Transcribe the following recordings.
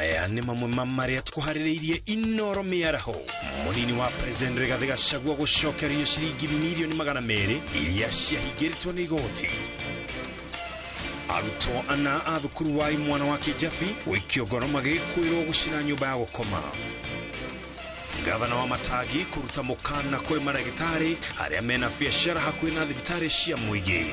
Maya nĩ mamwe ma marĩa tũkũharĩrĩirie Inoro mĩaraho. Mũnini wa President Rigathĩ Gachagua gũcokerio ciringi mirioni 200 iria ciahingĩrĩtwo nĩ igoti. Arutwo ana a thukuru wa imwana wa Kĩjabi gũikio ngoro magĩkwĩrwo gũcina nyũmba ya gũkoma. Gavana wa Matangi kũruta mũkana kũrĩ maragĩtarĩ arĩa mena biacara hakuhĩ na thibitarĩ cia mũingĩ.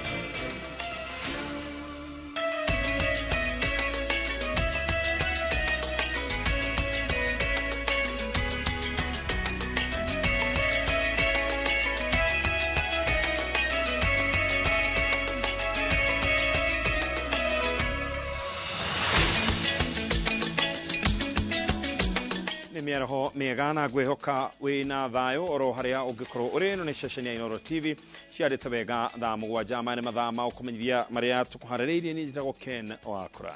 Nĩ mĩaraho mĩega na ngwĩhoka wĩna thayũ oro harĩa ũngĩkorwo ũrĩ. Ĩno nĩ ceceni ya Inooro TV ciarĩte wega thaa 7. Maya nĩ mathaa ma ũkũmenyithia marĩa tũkũharĩrĩirie. Niĩ njĩtagwo Ken Wakũra.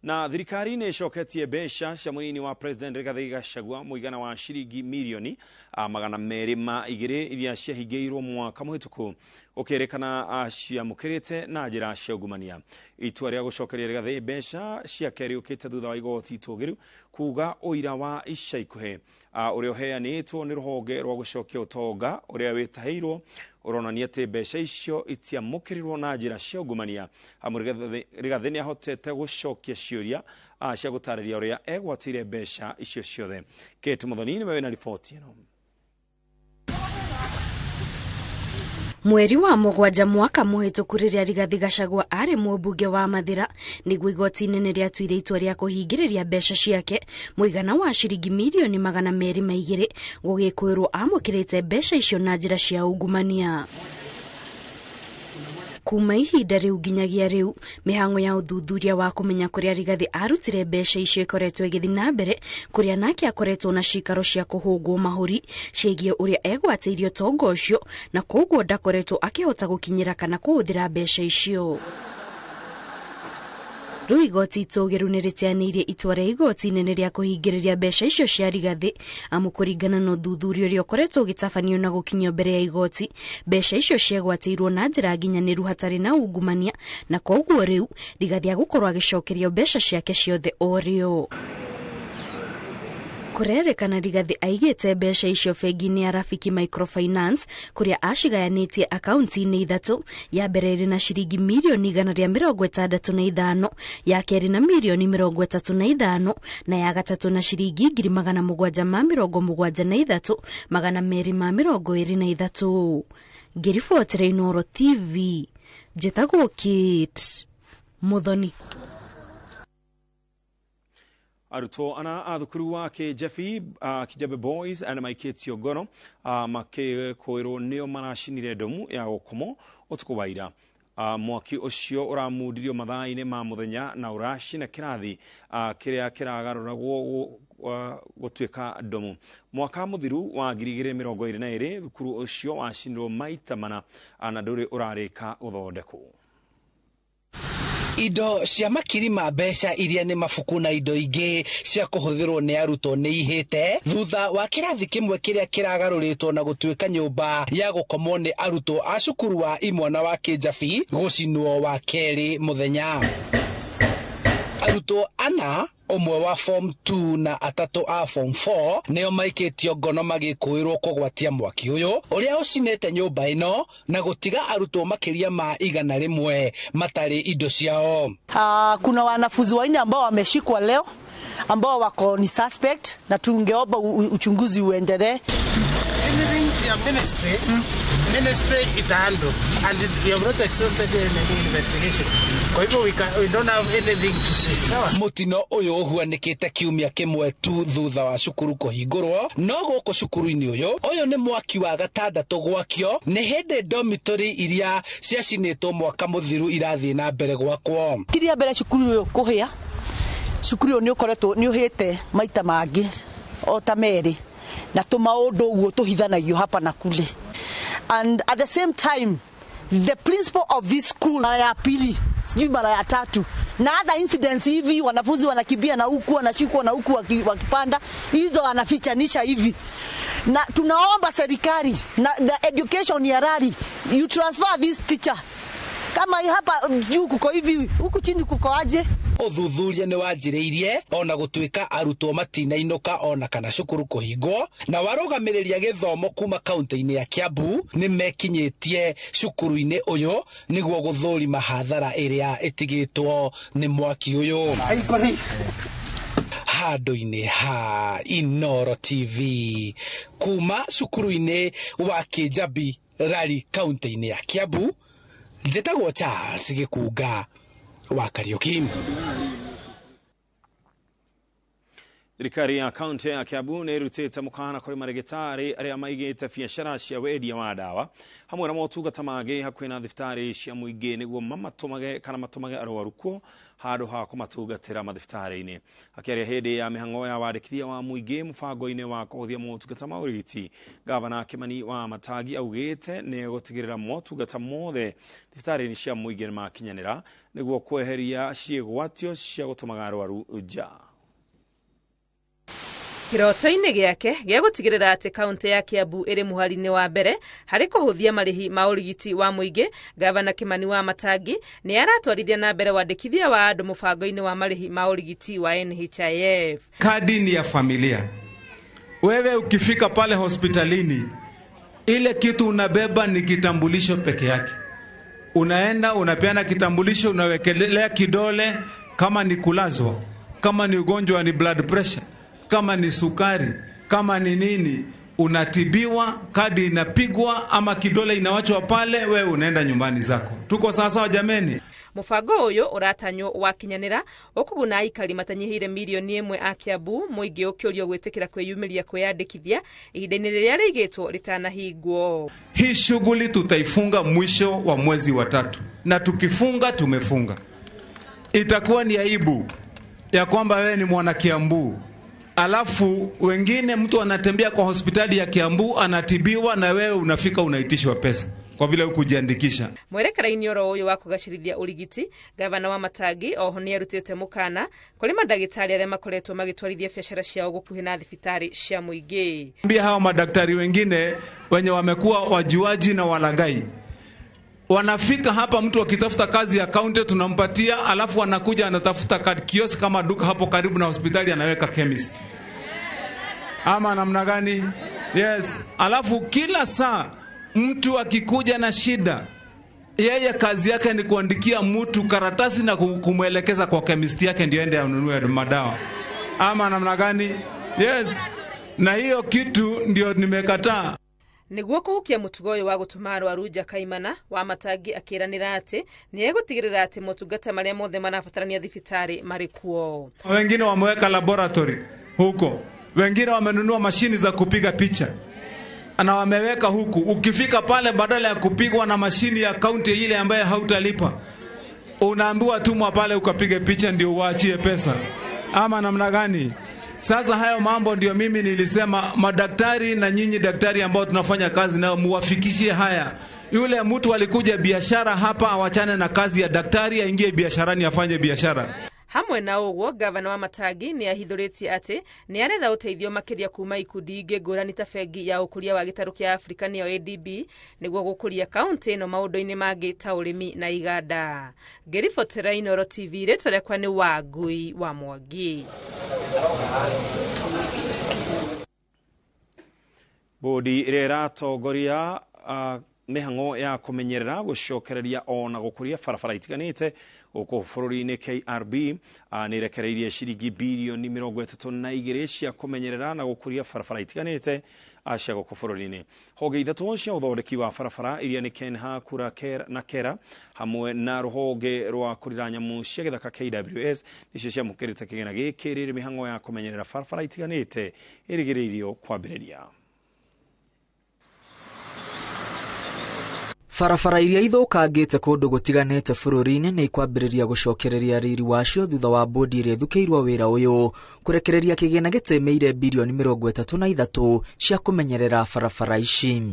Na thirikari nĩ ĩcoketie mbeca cia mũnini wa President Rigathĩ Gachagua mũigana wa ciringi mirioni 202 iria ciahingĩirwo mwaka mũhĩtũku ũkĩrĩkana ciamũkĩrĩte na njĩra cia ungumania. Itua rĩa gũcokeria Rigathĩ mbeca ciake rĩũkĩte thutha wa igoti itũgĩru kuga ũira wa ica ikuhĩ ũrĩa ũheanĩtwo nĩ rũhonge rwa gũcokia ũtonga ũrĩa wĩtahĩirwo ũronania atĩ mbeca icio itiamũkĩrirwo na njĩra cia ungumania. Amu Rigathĩ nĩ ahotete gũcokia ciũria cia gũtarĩria ũrĩa egwatĩire mbeca icio ciothe. Kate Muthoni nĩwe wĩna riboti ĩno. Mweri wa 7 mwaka mũhĩtũku rĩrĩa Rigathĩ Gachagua arĩ mũmbunge wa Mathĩra nĩguo igoti inene rĩatuire itua rĩa kũhingĩrĩria mbeca ciake mũigana wa ciringi mirioni 202 gũgĩkwĩrwo amũkĩrĩte mbeca icio na njĩra cia ungumania. Kuma ihinda rĩu nginyagia rĩu mĩhang'o ya ũthuthuria wa kũmenya kũrĩa Rigathĩ arutire mbeca icio ĩkoretwo ĩgĩthiĩ na mbere, kũrĩa nake akoretwo na cikaro cia kũhũngwo mahũri ciĩgiĩ ũrĩa egwatĩirie ũtonga ũcio na koguo ndakoretwo akĩhota gũkinyĩra kana kũhũthĩra mbeca icio. Rĩu igoti itũgĩru nĩ rĩteanĩirie itua rĩa igoti inene rĩa kũhingĩrĩria mbeca icio cia Rigathĩ, amu kũringana na ũthuthuria ũrĩa ũkoretwo ũgĩtabanio na gũkinyio mbere ya igoti, mbeca icio ciegwatĩirwo na njĩra nginyanĩru hatarĩ na ungumania, na koguo rĩu Rigathĩ agũkorwo agĩcokerio mbeca ciake ciothe o rĩo. Kũrerĩkana Rigathĩ aigĩte mbeca icio bengi-inĩ ya Rafiki Microfinance kũrĩa acigayanĩtie akaunti-inĩ 3, ya mbere ĩrĩ na ciringi mirioni 165, ya kerĩ na mirioni 35, na ya gatatũ na ciringi 773,223. Ngĩribotera Inooro TV, njĩtagwo Kate Muthoni. Arutwo ana a thukuru wa Kĩjabi, Kijabe Boys ana maikĩtio ngoro makĩkwĩrwo nĩo maracinire ndomu ya gũkomwo ũtukũ wa ira. Mwaki ũcio ũramundirio mathaa-inĩ ma mũthenya na ũracina kĩrathi kĩrĩa kĩragarũragwo gũtuĩka ndomu. Mwaka mũthiru wa 2022 thukuru ũcio wacinirwo maita mana na ndũrĩ ũrarĩka gũthondekwo. Indo cia makiri ma mbeca iria nĩ mabuku na indo ingĩ cia kũhũthĩrwo nĩ arutwo nĩ ihĩte thutha wa kĩrathi kĩmwe kĩrĩa kĩragarũrĩtwo na gũtuĩka nyũmba ya gũkomwo nĩ arutwo a cukuru wa imwana wa Kĩjabi gũcinwo wa kerĩ mũthenya. Arutwo ana, ũmwe wa form 2 na 3 a form 4 nĩo maikĩtio ngono magĩkũĩrwo kũgwatia mwaki ũyũ ũrĩa ũcinĩte nyũmba ĩno na gũtiga arutwo makĩria ma 100 matarĩ indo ciao. Kuna wanafunzi 4 ambao wameshikwa leo ambao wako ni suspect na tungeomba uchunguzi uendelee. Anything ya ministry itahandle and we have not exhausted any investigation. Kwa hivyo we don't have anything to say. Sawa? Mũtino ũyũ ũhuanĩkĩte kiumia kĩmwe tu thutha wa cukuru kũhingũrwo, no gũkũ cukuru-inĩ ũyũ, ũyũ nĩ mwaki wa gatandatũ gwakio nĩ hĩndĩ dormitory iria ciacinĩtwo mwaka mũthiru irathiĩ na mbere gwakwo. Ti rĩa mbere cukuru ũyũ kũhĩa, cukuru ũyũ nĩ ũkoretwo nĩ ũhĩte maita mangĩ o ta merĩ na tũmaũndũ ũguo tũhithanagio hapa na kule. And at the same time, the principal of this school mara ya pili, sijui mara ya tatu, na other incidents hivi wanafunzi wanakimbia na huku wanashikwa na huku wakipanda, hizo wanafichanisha hivi. Na tunaomba serikali na the education ya rally, you transfer this teacher. Kama hapa juu kuko hivi, huku chini kuko aje? Ũthuthuria nĩ wanjĩrĩirie ona gũtuĩka arutwo matinainũka ona kana cukuru kũhingwo, na warũgamĩrĩria gĩthomo kuma kaunti-inĩ ya Kiambu nĩ mekinyĩtie cukuru-inĩ ũyũ nĩguo gũthũrima hathara ĩrĩa ĩtigĩtwo nĩ mwaki ũyũ. Handũ-inĩ ha Inooro TV kuma cukuru-inĩ wa Kĩnjambi Rari kaunti-inĩ ya Kiambu, njĩtagwo Charles Gĩkunga wa Kariuki. Thirikari ya kaunti ya Kiambu nĩ ĩrutĩte mũkana kũrĩ marĩgĩtarĩ arĩa maigĩte biacara cia wendia wa ndawa hamwe na motungata mangĩ hakuhĩ na thibitarĩ cia mũingĩ nĩguo mamatũmage kana matũmage arwaru kuo handũ ha kũmatungatĩra mathibitarĩ-inĩ. Akĩaria hĩndĩ ya mĩhang'o ya wandĩkithia wa mũingĩ mũbango-inĩ wa kũhũthia motungata ma ũrigiti, Gavana Kimani wa Matangi augĩte nĩ gũtigĩrĩra motungata mothe thibitarĩ-inĩ cia mũingĩ nĩ makinyanĩra nĩguo kweheria ciĩgwatio cia gũtũmaga arwaru nja. Kĩroto-inĩ gĩake gĩa gũtigĩrĩra atĩ kaunti ya Kiambu ĩrĩ mũhari-inĩ wa mbere harĩ kũhũthia marĩhi ma ũrigiti wa mũingĩ, Gavana Kimani wa Matangi nĩ aratwarithia na mbere wandĩkithia wa andũ mũbango-inĩ wa marĩhi ma ũrigiti wa NHIF. Kadi ni ya familia. Wewe ukifika pale hospitalini, ile kitu unabeba ni kitambulisho peke yake. Unaenda unapeana kitambulisho, unawekelea kidole, kama ni kulazwa, kama ni ugonjwa ni blood pressure, kama ni sukari, kama ni nini, unatibiwa, kadi inapigwa ama kidole inawachwa pale, wewe unaenda nyumbani zako. Tuko sawa sawa jameni? Mũbango ũyũ ũratanywo wakinyanĩra ũkũguna aikari matanyihĩire mirioni 1 a Kiambu, mũingĩ ũkĩũrio gwĩtĩkĩra kwĩyumĩria kwĩyandĩkithia ihinda-inĩ rĩrĩa rĩigĩtwo rĩtanahingwo. Hii shughuli tutaifunga mwisho wa mwezi wa 3, na tukifunga tumefunga. Itakuwa ni aibu ya kwamba wewe ni mwana Kiambu, alafu wengine mtu anatembea kwa hospitali ya Kiambu anatibiwa na wewe unafika unaitishwa pesa kwa vile hukujiandikisha. Mwerekera-inĩ oro ũyũ wa kũgacĩrithia ũrigiti, Gavana wa Matangi oho nĩ arutĩte mũkana kũrĩ mandagĩtarĩ arĩa makoretwo magĩtwarithia biacara ciao gũkuhĩ na thibitarĩ cia mũingĩ. Ambia hao madaktari wengine wenye wamekuwa wajuaji na walaghai. Wanafika hapa, mtu akitafuta kazi ya kaunti tunampatia, alafu anakuja anatafuta kiosk kama duka hapo karibu na hospitali anaweka chemist. Ama namna gani? Yes. Alafu kila saa mtu akikuja na shida, yeye kazi yake ni kuandikia mtu karatasi na kumwelekeza kwa chemist yake ndio aende anunue madawa. Ama namna gani? Yes. Na hiyo kitu ndio nimekataa. Nĩguo kũhukia mũtugo ũyũ wa gũtũma arwaru nja kaimana, wa Matangi akĩranĩra atĩ nĩ egũtigĩrĩra atĩ motungata marĩa mothe marabatarania thibitarĩ marĩ kuo. Wengine wameweka laboratory huko, wengine wamenunua mashini za kupiga picha na wameweka huku. Ukifika pale, badala ya kupigwa na mashini ya kaunti ile ambaye hautalipa, unaambiwa tumwa pale ukapige picha ndio uachie pesa. Ama namna gani? Sasa hayo mambo ndio mimi nilisema madaktari na nyinyi daktari ambao tunafanya kazi nao muwafikishie haya. Yule mtu alikuja biashara hapa awachane na kazi ya daktari, aingie biasharani afanye biashara. Hamwe na ũguo, Gavana wa Matangi nĩ ahithũrĩtie atĩ nĩ aretha ũteithio makĩria kuma ikundi ingĩ ngũrani ta bengi ya ũkũria wa gĩtarũ kĩa Afrika nĩyo ADB nĩguo gũkũria kaunti ĩno maũndũ-inĩ mangĩ ta ũrĩmi na iganda. Ngĩribotera Inooro TV, rĩtwa rĩakwa nĩ Wangui wa Mwangi. Bodi ĩrĩa ĩratongoria mĩhang'o ya kũmenyerera gũcokereria ona gũkũria barabara itiganĩte gũkũ bũrũri-inĩ KRB nĩ ĩrekereirie ciringi birioni 32 cia kũmenyerera na gũkũria barabara itiganĩte cia gũkũ bũrũri-inĩ. Honge 3 cia ũthondeki wa barabara iria nĩ Kenha, Kura na Kera hamwe na rũhonge rwa kũrira nyamũ cia gĩthaka KWS nĩcio ciamũkĩrĩte kĩgĩna gĩkĩ rĩrĩ mĩhang'o ya kũmenyerera barabara itiganĩte ĩrĩgĩrĩirio kwambĩrĩria. Barabara iria ithũkangĩte kũndũ gũtiganĩte bũrũri-inĩ nĩ ikwambĩrĩria gũcokereria riri wacio thutha wa bodi ĩrĩa ĩthukĩirwo wĩra ũyũ kũrekereria kĩgĩna gĩtĩmĩire birioni 33 cia kũmenyerera barabara ici.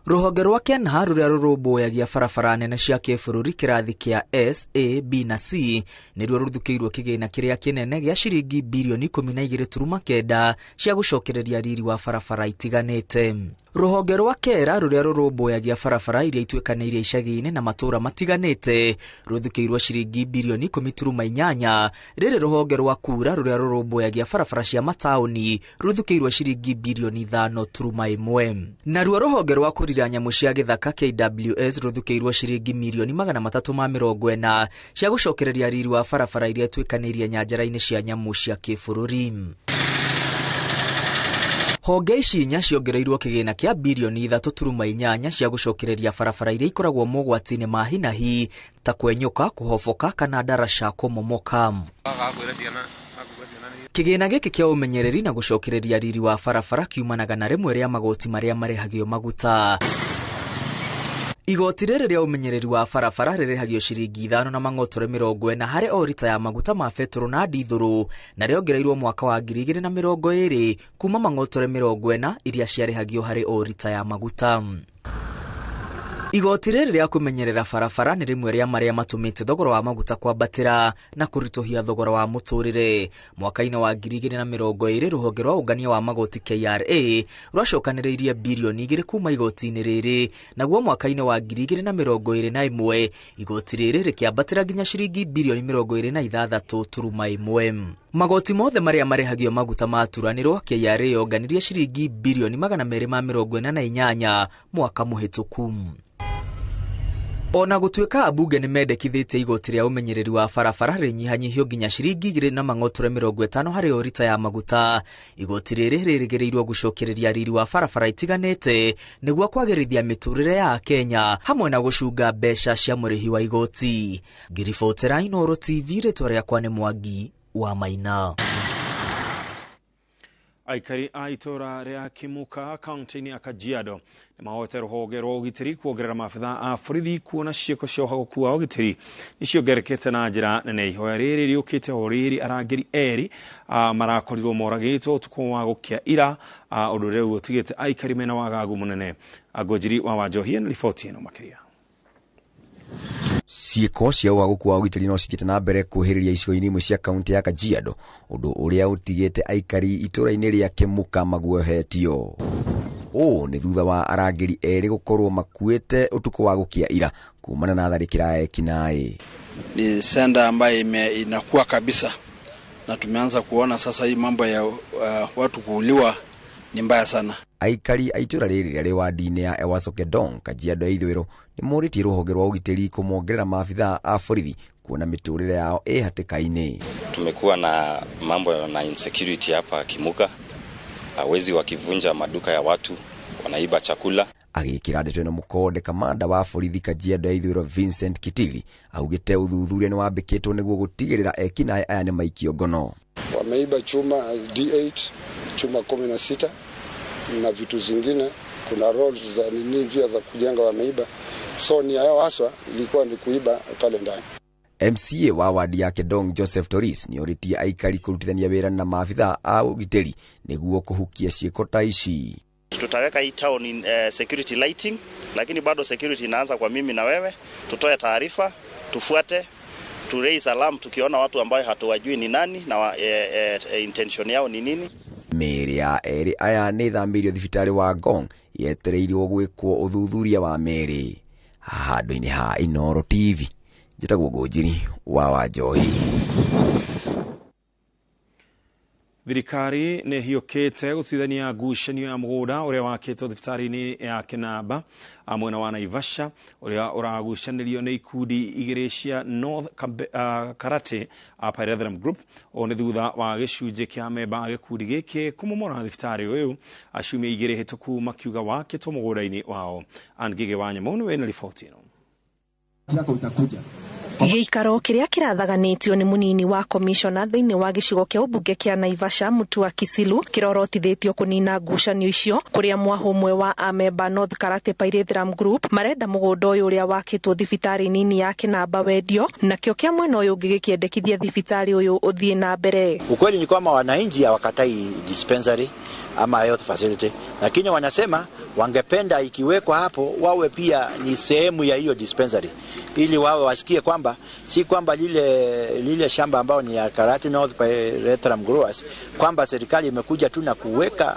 Rũhonge rwa KENHA rũrĩa rũrũmbũyagia barabara nene cia kĩbũrũri kĩrathi kĩa S, A, B na C nĩruo rũthukĩirwo kĩgĩna kĩrĩa kĩnene gĩa ciringi birioni 12.9 cia gũcokereria riri wa barabara itiganĩte. Rũhonge rwa KERA rũrĩa rũrũmbũyagia barabara iria ituĩkanĩirie icagi-inĩ na matũũra matiganĩte rũthukĩirwo ciringi birioni 10.8. Rĩrĩ rũhonge rwa KURA rũrĩa rũrũmbũyagia barabara cia mataũni rũthukĩirwo ciringi birioni 5.1. Naruo rũhonge rwa kũrira nyamũ cia gĩthaka KWS rũthukĩirwo ciringi mirioni 340 cia gũcokereria riri wa barabara iria ituĩkanĩirie nyanjara-inĩ cia nyamũ cia kĩbũrũri. Honge ici inya ciongereirwo kĩgĩna kĩa birioni 3.8 cia gũcokereria barabara iria ikoragwo mogwati-inĩ ma hi na hi ta kwenyũka, kũhoboka kana ndaraca kũmomoka. Kĩgĩna gĩkĩ kĩa ũmenyereri na gũcokereria riri wa barabara kiumanaga na rĩmwe rĩa magoti marĩa marĩhagio maguta. Igoti rĩrĩ rĩa ũmenyereri wa barabara rĩrĩhagio ciringi 5 na mang'otore 40 harĩ o rita ya maguta ma betũrũ na ndithũrũ, na rĩongereirwo mwaka wa 2020 kuma mang'otore 40 iria ciarĩhagio harĩ o rita ya maguta. Igoti rĩrĩ rĩa kũmenyerera barabara nĩ rĩmwe rĩa marĩa matũmĩte thogora wa maguta kwambatĩra na kũritũhia thogora wa mũtũrĩre. Mwaka-inĩ wa 2020 rũhonge rwa ũngania wa magoti KRA rwacokanĩrĩirie birioni 2 kuma igoti-inĩ rĩrĩ, naguo mwaka-inĩ wa 2021 igoti rĩrĩ rĩkĩambatĩra nginya ciringi birioni 26.1. Magoti mothe marĩa marĩhagio maguta maturanĩrwo KRA yonganirie ciringi birioni 248 mwaka mũhĩtũku. Ona gũtuĩka ambunge nĩ mendekithĩtie igoti rĩa ũmenyereri wa barabara rĩnyihanyihio nginya ciringi 2 na mang'otore 50 harĩ o rita ya maguta, igoti rĩrĩ rĩrĩgĩrĩirwo gũcokereria riri wa barabara itiganĩte nĩguo kwagĩrithia mĩtũrĩre ya Akenya hamwe na gũcunga mbeca cia mũrĩhi wa igoti. Ngiribotera Inooro TV, rĩtwa rĩakwa nĩ Mwangi wa Maina. Aikari a itũra rĩa Kimuka kaunti-inĩ ya Kajiado nĩ mahoete rũhonge rwa ũgitĩri kuongerera maabitha a borithi kuona ciĩko cia ũhagũku wa ũgitĩri nĩ ciongererekete na njĩra nene. Ihoya rĩrĩ rĩũkĩte o rĩrĩ arangĩri erĩ marakorirwo moragĩtwo ũtukũ wa gũkĩa ira, ũndũ rĩu ũtigĩte aikari mena wagagu mũnene. Ngũnjiri wa Wanjohia na riboti ĩno makĩria. Ciĩko cia ũhagũku wa ũgitĩri no cithiĩte na mbere kwĩhĩrĩria icigo-inĩ imwe cia kaunti ya Kajiado, ũndũ ũrĩa ũtigĩte aikari itũũra-inĩ rĩa Kimuka maguohetio. Ũũ nĩ thutha wa arangĩri erĩ gũkorwo makuĩte ũtukũ wa gũkĩa ira kumana na tharĩkĩra ya ekinaĩ. Ni senda ambayo inakuwa kabisa, na tumeanza kuona sasa hii mambo ya watu kuuliwa ni mbaya sana. Aikari a itũũra rĩrĩ rĩarĩ wadi-inĩ ya Ewaso Kedong, Kajiado ya ithũĩro nĩ morĩtie rũhonge rwa ũgitĩri kũmongerera maabitha a borithi kuona mĩtũrĩre yao ĩ hatĩka-inĩ. Tumekuwa na mambo na insecurity hapa Kimuka, wezi wakivunja maduka ya watu, wanaiba chakula. Agĩkĩra ndeto ĩno mũkonde, kamanda wa borithi Kajiado ya ithũĩro Vincent Kitili augĩte ũthuthuria nĩ wambĩkĩtwo nĩguo gũtigĩrĩra ekinaĩ aya nĩ maikio ngono. Wameiba chuma D8, chuma 16 na vitu zingine, kuna rolls za nini pia za kujenga wameiba. So nia yao haswa ilikuwa ni kuiba pale ndani. MCA wa wadi ya Kedong Joseph Toris nĩ orĩtie aikari kũrutithania wĩra na maabitha a ũgitĩri nĩguo kũhukia ciĩko ta ici. Tutaweka hii town in security lighting, lakini bado security inaanza kwa mimi na wewe. Tutoe taarifa, tufuate, tu raise alarm tukiona watu ambayo hatuwajui ni nani na intention yao ni nini. Mĩĩrĩ ya erĩ aya nĩ ĩthamĩirio thibitarĩ wa Ngong yetereirwo gwĩkwo ũthuthuria wa mĩĩrĩ. Handũ-inĩ ha Inooro TV, njĩtagwo Ngũnjiri wa Wanjohi. Thirikari nĩ ĩhiũkĩte gũtuithania ngucanio ya mũgũnda ũrĩa wakĩtwo thibitarĩ-inĩ ya Kĩnamba mwena wa Naivasha, ũrĩa ũragucanĩrio nĩ ikundi igĩrĩ cia North Karate Pyrethrem Group. Ũũ nĩ thutha wa gĩcunjĩ kĩa memba a gĩkundi gĩkĩ kũmomora thibitarĩ ũyũ ciumia igĩrĩ hĩtũku makiuga wakĩtwo mũgũnda-inĩ wao. Ann Ngĩgĩ wa Nyamũ nĩwe na riboti ĩno. Yako itakuja. Gĩikaro kĩrĩa kĩrathaganĩtio nĩ mũnini wa komishona thĩinĩ wa gĩcigo kĩa ũmbunge kĩa Naivasha Mutua Kisilu kĩrorotithĩtio kũnina ngucanio icio kũrĩa mwahũ ũmwe wa amemba North Karate Pyrethrum Group marenda mũgũnda ũyũ ũrĩa wakĩtwo thibitarĩ nini ya Kĩnamba wendio, nakĩo kĩa mwena ũyũ ũngĩ gĩkĩendekithia thibitarĩ ũyũ ũthiĩ na mbere. Ukweli ni kwamba wananchi hawakatai dispensary ama health facility, lakini wanasema wangependa ikiwekwa hapo wawe pia ni sehemu ya hiyo dispensary, ili wawe wasikie kwamba si kwamba lile shamba ambao ni ya Karate North Pyrethrum Growers, kwamba serikali imekuja tu na kuweka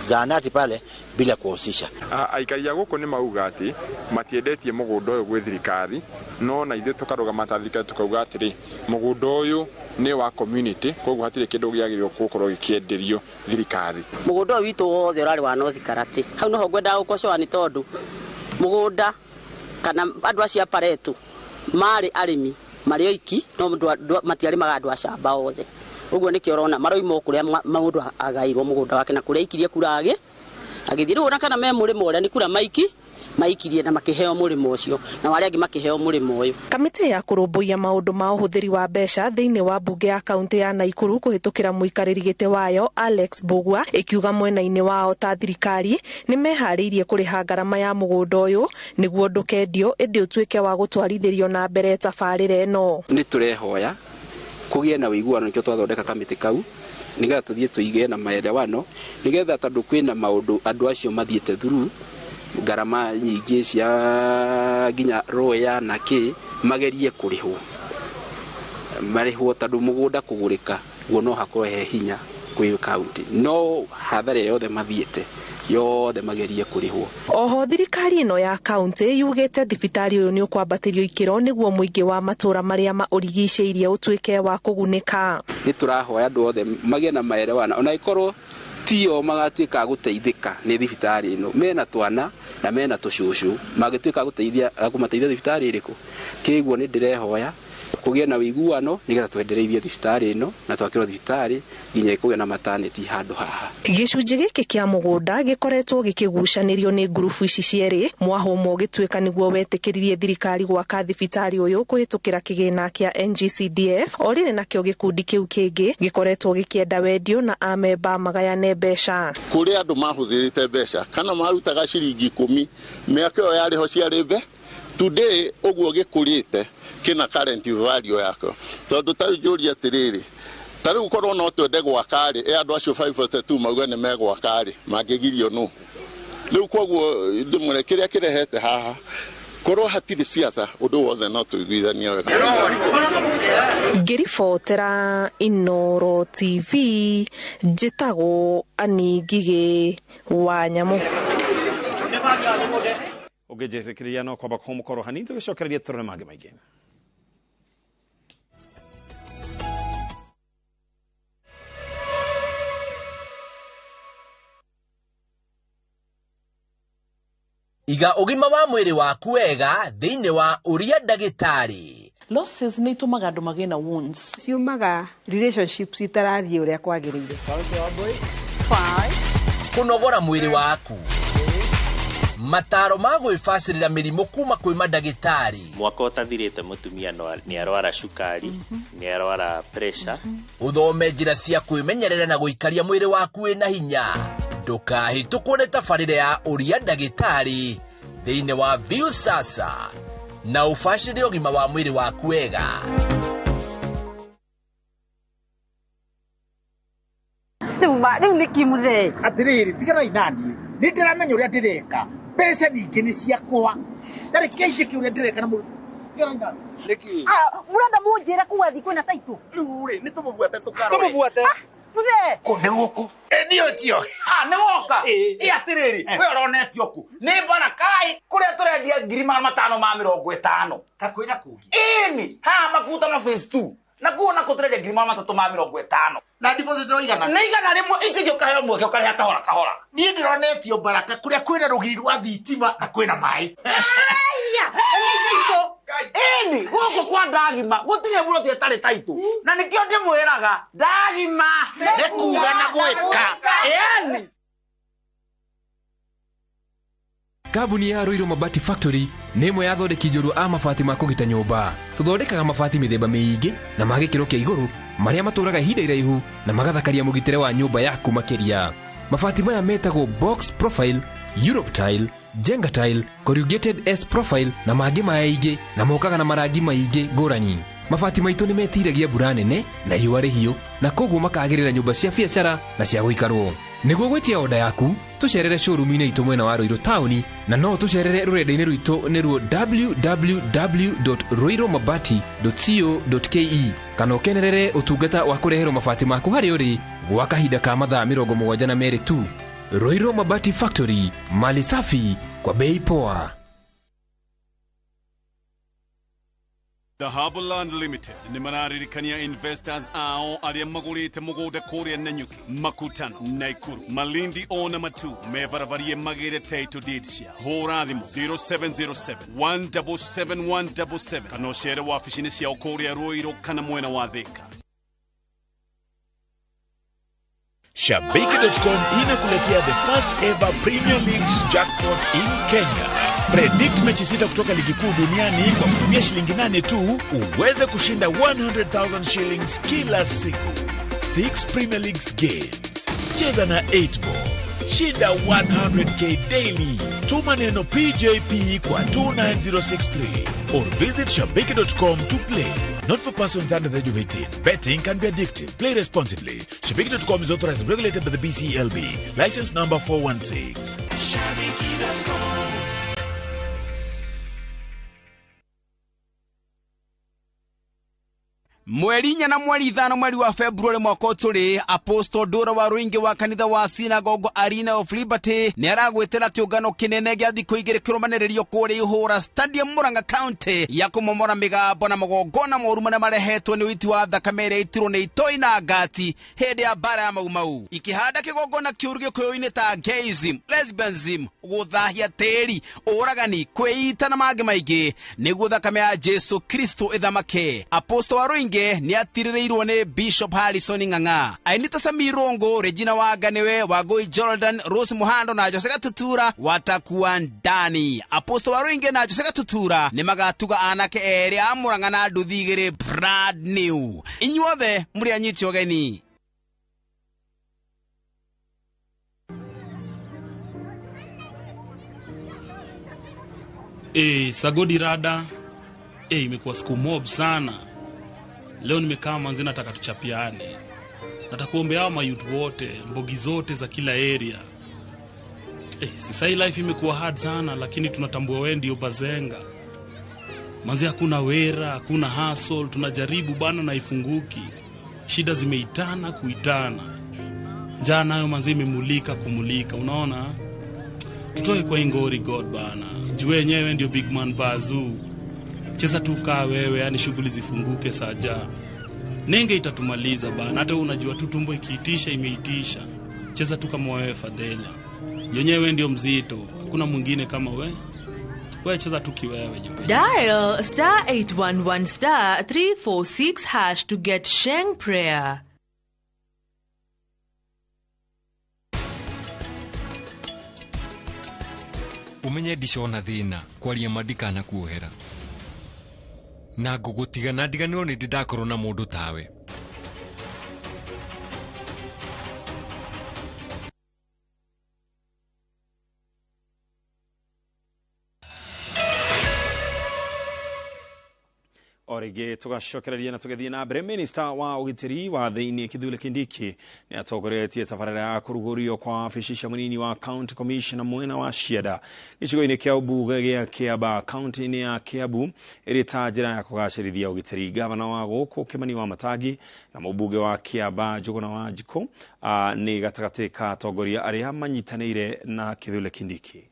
zahanati pale bila kuhusisha. Aikari a gũkũ nĩ mauga atĩ matiendetie mũgũnda ũyũ gwĩ thirikari, no na ithuĩ tũkarũgama ta thirikari tũkauga atĩrĩ, mũgũnda ũyũ nĩ wa community, koguo hatirĩ kĩndũ gĩagĩrĩirwo gũkorwo gĩkĩenderio thirikari. Mũgũnda ũyũ witũ wothe ũrarĩ wa North Karate. Hau noho ngwendaga gũkocoa nĩ tondũ mũgũnda kana andũ acio a Pareto marĩ arĩmi marĩ oiki, no matiarĩmaga andũ a camba othe. Ũguo nĩkĩo ũrona maroima o kũrĩa mũndũ agairwo mũgũnda wake na kũrĩa aikirie kura agĩthiĩ. Rĩu ona kana me mũrĩmo ũrĩa nĩ kura maikirie na makĩheo mũrĩmo ũcio, na arĩa angĩ makĩheo mũrĩmo ũyũ. Kamĩtĩ ya kũrũmbũiya maũndũ ma ũhũthĩri wa mbeca thĩinĩ wa mbunge ya kaũntĩ ya Naikuru kũhĩtũkĩra mũikarĩri gĩtĩ wayo Alex Mbugua ĩkiuga mwena-inĩ wao ta thirikari nĩ meharĩirie kũrĩha ngarama ya mũgũnda ũyũ nĩguo ndũkendio ĩndĩ ũtuĩke wa gũtwarithĩrio na mbere tabarĩra ĩno. Nĩ tũrehoya kũgĩe na ũiguano, nĩkĩo twathondeka kamĩtĩ kau nĩgetha tũthiĩ tũige na maelewano, nĩgetha tondũ kwĩna maũndũ andũ acio mathiĩte through ngarama nyingĩ cia nginya roya na kĩ magerie kũrĩhwo, marĩhwo tondũ mũgũnda kũgũrĩka guo no hakorwo he hinya kwĩ kaunti, no hathara yothe mathiĩte yothe magerie kũrĩhwo. Oho thirikari ĩno ya kaunti yugĩte thibitarĩ ũyũ nĩ ũkwambatĩrio ikĩro nĩguo mũingĩ wa matũra marĩa maũrigicĩirie ũtuĩke wa kũgunĩka. Nĩ tũrahoya andũ othe magĩe na maelewano, ona ĩkorwo tio magatuĩka gũteithĩka nĩ thibitarĩ ĩno, mena twana na mena tũcũcũ magĩtuĩka gũteithia kũmateithia thibitarĩ ĩrĩkũ. Kĩguo nĩ ndĩrehoya kũgĩe na ũiguano nĩgetha twendereithie thibitarĩ ĩno na twakĩrwo thibitarĩ nginya ĩkũgĩa na maternity handũ haha. Gĩcunjĩ gĩkĩ kĩa mũgũnda gĩkoretwo gĩkĩgucanĩrio nĩ ngurubu ici cierĩ, mwahũ ũmwe ũgĩtuĩka nĩguo wetĩkĩririe thirikari gwaka thibitarĩ ũyũ kũhĩtũkĩra kĩgĩna kĩa NGCDF, o rĩrĩ nakĩo gĩkundi kĩu kĩngĩ gĩkoretwo gĩkĩenda wendio na amemba magayane mbeca. Kũrĩ andũ mahũthĩrĩte mbeca kana marutaga ciringi 10 mĩaka ĩyo yarĩho ciarĩ mbe today ũguo gĩkũrĩte kina current value yako, tondu tari njũrie atĩrĩrĩ, ta rĩu korwo no twende gwaka rĩ, andũ acio 542 mauga nĩ megwaka rĩ, mangĩgirio nũ? Rĩu koguo ndĩmwĩre kĩrĩa kĩrehete haha, korwo hatirĩ siasa ũndũ wothe no tũiguithanie wega. Ngĩribotera Inooro TV, njĩtagwo Annie Ngigĩ wa Nyamũ. Ũngĩnjĩtĩkĩria no kwamba kũmũkorwo hanini tũgĩcokereria tũrore mangĩ maingĩ. Iga ũgima wa mwĩrĩ waku wega thĩinĩ wa ũria ndagĩtarĩ. Losses nĩ itũmaga andũ magĩe na wounds. Ciumaga relationships itarathiĩ ũrĩa kwagĩrĩire. Kũnogora mwĩrĩ waku, mataro ma gwĩbacĩrĩra mĩrimũ kuma kwĩ mandagĩtarĩ. Mwaka ũtathirĩte mũtumia nĩ arwara cukari, nĩ arwara pressure. Ũthome njĩra cia kwĩmenyerera na gũikaria mwĩrĩ waku wĩna hinya. Ndũkahĩtũkwo nĩ tabarĩra ya ũria ndagĩtarĩ thĩinĩ wa Viusasa na ũbacĩrĩre ũgima wa mwĩrĩ waku wega. Rĩu nĩ kĩmũthee. Atĩrĩrĩ, tiganai naniĩ, nĩ ndĩramenya ũrĩa ndĩreka, mbeca ningĩ nĩ ciakwa, tarĩ njĩke ũrĩa ndĩreka na mũndũ. Mũrenda mũnjĩre kuga thiĩ kwĩna taitũ? Rĩu rĩ, nĩ tũmũbuate tũkarore. Tũmũbuate. Mũthee. Kũ nĩ gũkũ? Nĩ ũcio. Nĩ woka? Ĩ atĩrĩrĩ, we ũronetio kũ? Nĩ Barakai kũrĩa tũrendia 550,000. Ta kwĩna kũngĩ? Ĩni, haha Makutano phase 2. Na kuo nako tũrendia 350,000. Na deposit no igana? Nĩ 100, ici ingĩ ũkaheo mweke ũkarĩha kahora kahora. Niĩ ndĩronetio Baraka kũrĩa kwĩna rũgiri rwa thitima na kwĩna maĩ. Ĩni, gũkũ kwa Ndagima gũtirĩ buroti ĩtarĩ taitũ, na nĩkĩo ndĩmwĩraga Ndagima nĩ kuga na gwĩka. Ĩni. Kambuni ya Ruiru Mabati Factory nĩ ĩmwe ya athondeki njorua a mabati ma kũgita nyũmba. Tũthondekaga mabati mĩthemba mĩingĩ na ma gĩkĩro kĩa igũrũ marĩa matũraga ihinda iraihu na magathakaria mũgitĩre wa nyũmba yaku makĩria. Mabati maya metagwo box profile, Europe tile, Jenga tile, corrugated S profile na mangĩ maingĩ na mokaga na marangi maingĩ ngũrani. Mabati maitũ nĩ metiragia mbura nene na riũa rĩhiũ na koguo makagĩrĩra nyũmba cia biacara na cia gũikarwo. Nĩguo gwĩtia oda yaku tũcerere showroom-inĩ itũ mwena wa Ruiru taũni na no tũcerere rũrenda-inĩ rwitũ nĩruo www.ruirumabati.co.ke kana ũkenerere ũtungata wa kũreherwo mabati maku harĩa ũrĩ gwa kahinda ka mathaa 72 tu. Ruiru Mabati Factory, mali safi kwa bei poa. The Harborland Limited nĩ mararirikania investors ao arĩa magũrĩte mũgũnda kũrĩa Nanyuki, Makutano, Naikuru, Malindi ona Matu mebarabariĩ magĩre title deed cia. Hũra thimũ 0707 177 177 kana ũcere wabici-inĩ ciao kũrĩa Ruiru kana mwena wa Thika. Shabiki.com inakuletea the first ever Premier League's jackpot in Kenya. Predict mechi 6 kutoka ligi kuu duniani kwa kutumia shilingi 8 tu uweze kushinda 100,000 shillings kila siku. 6 Premier Leagues games. Cheza na 8 ball. Shinda 100k daily. Tuma neno PJP kwa 29063 or visit shabiki.com to play. Not for persons under the age of 18. Betting can be addictive. Play responsibly. Shabiki.com is authorized and regulated by the BCLB. License number 416. Shabiki.com. Mweri 4 na mweri 5 mweri wa February mwaka tũrĩ, Apostle Ndũra wa Rũingĩ wa kanitha wa Synagogue Arena of Liberty nĩ aragwĩtĩra kĩũngano kĩnene gĩa thikũ igĩrĩ kĩrũmanĩrĩrio kũrĩa Ihũra Stadium Murang'a County ya kũmomora mĩgambo na magongona moru marĩa marehetwo nĩ ũiti wa thakame ĩrĩa ĩitirwo nĩ itoi na ngati hĩndĩ ya mbara ya Mau Mau, ikĩhanda kĩgongona kĩũru gĩkũyũ-inĩ ta gayism, lesbianism, gũthahia tĩri, ũragani, kwĩita na mangĩ maingĩ nĩguo thakame ya Jesu Kristo ĩthamake. Apostle wa Rũingĩ nĩ atirĩrĩirwo nĩ Bishop Harrison Ng'ang'a, Ainita Samirongo, Regina Waganiwe, Wagoi Jordan, Rose Muhando na Jose Gatutura watakuwa ndani. Apostle wa Rũingĩ na Jose Gatutura nĩ magatuga anake erĩ a Murang'a na nduthi igĩrĩ brand new. Inyuothe mũrĩ anyiti ũgeni. Sagodi rada. Imekuwa siku mob sana. Leo nimekaa manzi nataka tuchapiane. Nataka kuombea hao mayouth wote, mbogi zote za kila area. Sasa hii life imekuwa hard sana lakini tunatambua wewe ndio bazenga. Manzi hakuna wera, hakuna hustle, tunajaribu bana na ifunguki. Shida zimeitana kuitana. Njaa nayo manzi imemulika kumulika, unaona? Tutoe kwa ingori God bana. Juu wenyewe ndio big man bazoo. Cheza tu kaa wewe, yani shughuli zifunguke saja. Nenge itatumaliza bana, hata unajua tu tumbo ikiitisha imeitisha. Cheza tu kama wewe Fadhela. Yenyewe ndio mzito, hakuna mwingine kama wewe. Wewe cheza tu kiwewe jipe. Dial star 811 star 346 hash to get Sheng prayer. Umenye ndicona thina kwaria mandikana kuohera. Na ngũgũtiga na ndiganĩrwo nĩ ndĩ ndakorwo na mũndũ tawe. O rĩngĩ tũgacokereria na tũgĩthiĩ na mbere. Minista wa ũgitĩri wa thĩinĩ Kithure Kindiki nĩ atongoretie tabarĩra ya kũrugũrio kwa wabici cia mũnini wa County Commissioner mwena wa Cianda gĩcigo-inĩ kĩa ũmbunge gĩa Kiambaa kaunti-inĩ ya Kiambu ĩrĩ ta njĩra ya kũgacĩrithia ũgitĩri. Gavana wa gũkũ Kimani wa Matangi na mũmbunge wa Kiambaa Njũgũna wa Njikũ nĩ gatagatĩ ka atongoria arĩa manyitanĩire na Kithure Kindiki.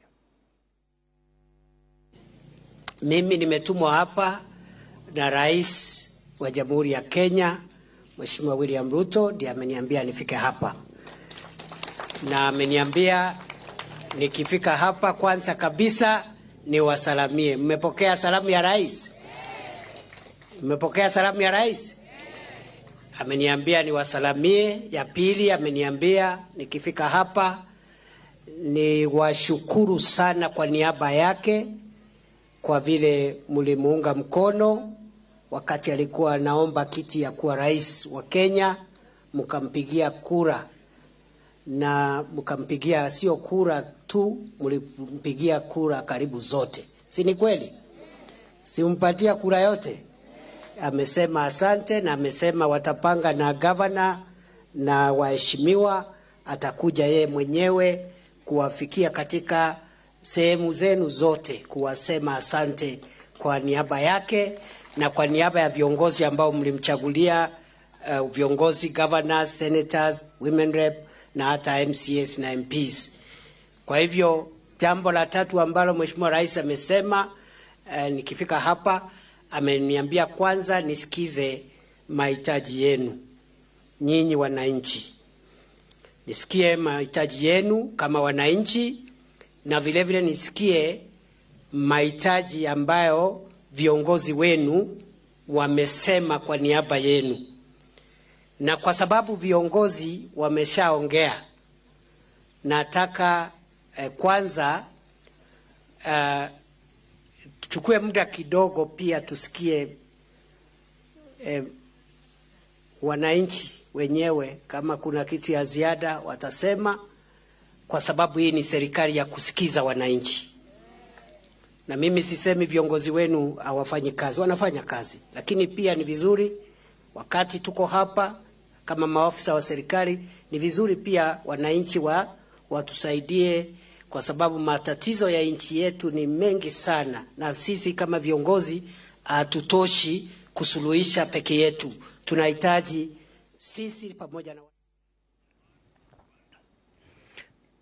Mimi nimetumwa hapa na Rais wa Jamhuri ya Kenya Mheshimiwa William Ruto, ndiye ameniambia nifike hapa. Na ameniambia nikifika hapa kwanza kabisa niwasalamie. Mmepokea salamu ya Rais? Mmepokea salamu ya Rais? Ameniambia niwasalamie. Ya pili ameniambia nikifika hapa ni washukuru sana kwa niaba yake kwa vile mlimuunga mkono wakati alikuwa anaomba kiti ya kuwa rais wa Kenya, mkampigia kura, na mkampigia sio kura tu, mlimpigia kura karibu zote, si ni kweli? Simpatia kura yote. Amesema asante, na amesema watapanga na gavana na waheshimiwa, atakuja yeye mwenyewe kuwafikia katika sehemu zenu zote kuwasema asante kwa niaba yake na kwa niaba ya viongozi ambao mlimchagulia, viongozi governors, senators, women rep na hata MCAs na MPs. Kwa hivyo jambo la tatu ambalo Mheshimiwa Rais amesema, nikifika hapa ameniambia kwanza nisikize mahitaji yenu nyinyi wananchi, nisikie mahitaji yenu kama wananchi, na vile vile nisikie mahitaji ambayo viongozi wenu wamesema kwa niaba yenu. Na kwa sababu viongozi wameshaongea, nataka kwanza tuchukue muda kidogo pia tusikie wananchi wenyewe kama kuna kitu ya ziada watasema, kwa sababu hii ni serikali ya kusikiza wananchi. Na mimi sisemi viongozi wenu hawafanyi kazi, wanafanya kazi, lakini pia ni vizuri wakati tuko hapa kama maafisa wa serikali, ni vizuri pia wananchi watusaidie, kwa sababu matatizo ya nchi yetu ni mengi sana, na sisi kama viongozi hatutoshi kusuluhisha peke yetu. Tunahitaji sisi pamoja na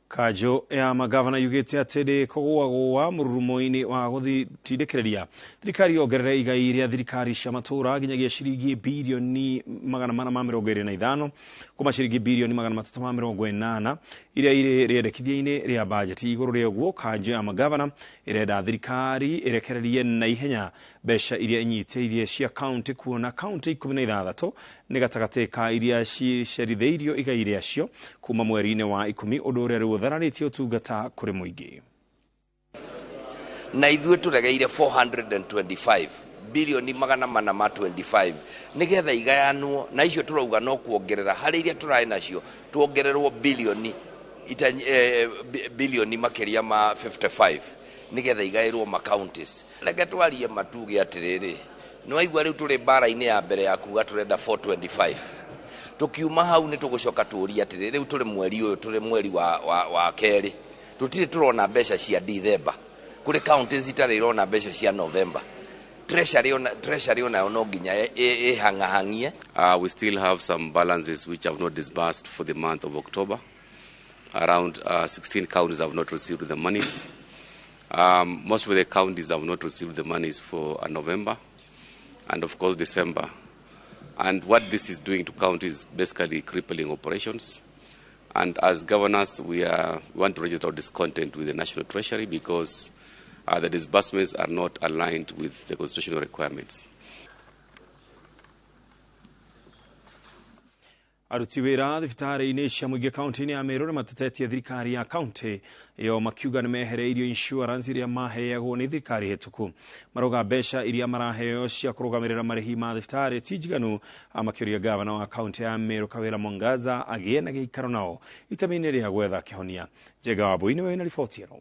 Kanjũ ya magavana yugĩte atĩ ndĩkũgũagũa mũrurumo-inĩ wa gũtindĩkĩrĩria thirikari yongerere igai rĩa thirikari cia matũũra nginyagia ciringi birioni 425 kuma ciringi birioni 380 iria irĩ rĩendekithia-inĩ rĩa bajeti. Igũrũ rĩa ũguo, kanjũ ya magavana ĩrenda thirikari ĩrekererie na ihenya mbeca iria inyitĩirie cia kaunti, kuona kaunti 16 nĩ gatagatĩ ka iria cicerithĩirio igai rĩacio kuma mweri-inĩ wa 10, ũndũ ũrĩa rĩu ũthararĩtie ũtungata kũrĩ mũingĩ. Na ithuĩ tũregeire 425 bilioni 425 nĩgetha igayanwo, na icio tũrauga no kuongerera harĩ iria tũrarĩ nacio tuongererwo bilioni makĩria ma 55 nĩgetha igaĩrwo ma counties. Reke twarie matuge atĩrĩrĩ, nĩ waigua rĩu tũrĩ mbara-inĩ ya mbere ya kuga tũrenda 425. Tukiuma hau nĩ tũgũcoka tũũrie atĩrĩ, rĩu tũrĩ mweri ũyũ, tũrĩ mweri wa kerĩ, tũtirĩ tũrona mbeca cia December, kũrĩ counties itarĩ irona mbeca cia November. Treasury onayo no nginya ĩhang'ahang'ie. We still have some balances which have not disbursed for the month of October. Around 16 counties have not received the monies. Most of the counties have not received the monies for November and of course December. And what this is doing to counties is basically crippling operations. And as governors, we want to register our discontent with the National Treasury because the disbursements are not aligned with the constitutional requirements. Aruti wĩra thibitarĩ-inĩ cia mũingĩ kaunti-inĩ ya Meru nĩ matetetie thirikari ya kaunti ĩyo makiuga nĩ mehereirio insurance iria maheagwo nĩ thirikari hĩtũku. Marauga mbeca iria maraheo cia kũrũgamĩrĩra marĩhi ma thibitarĩ ti njiganu, makĩũria gavana wa kaunti ya Meru Kawĩra Mwangaza agĩe na gĩikaro nao itemi-inĩ rĩa gwetha kĩhonia. Njenga Wambui nĩwe wĩna riboti ĩno.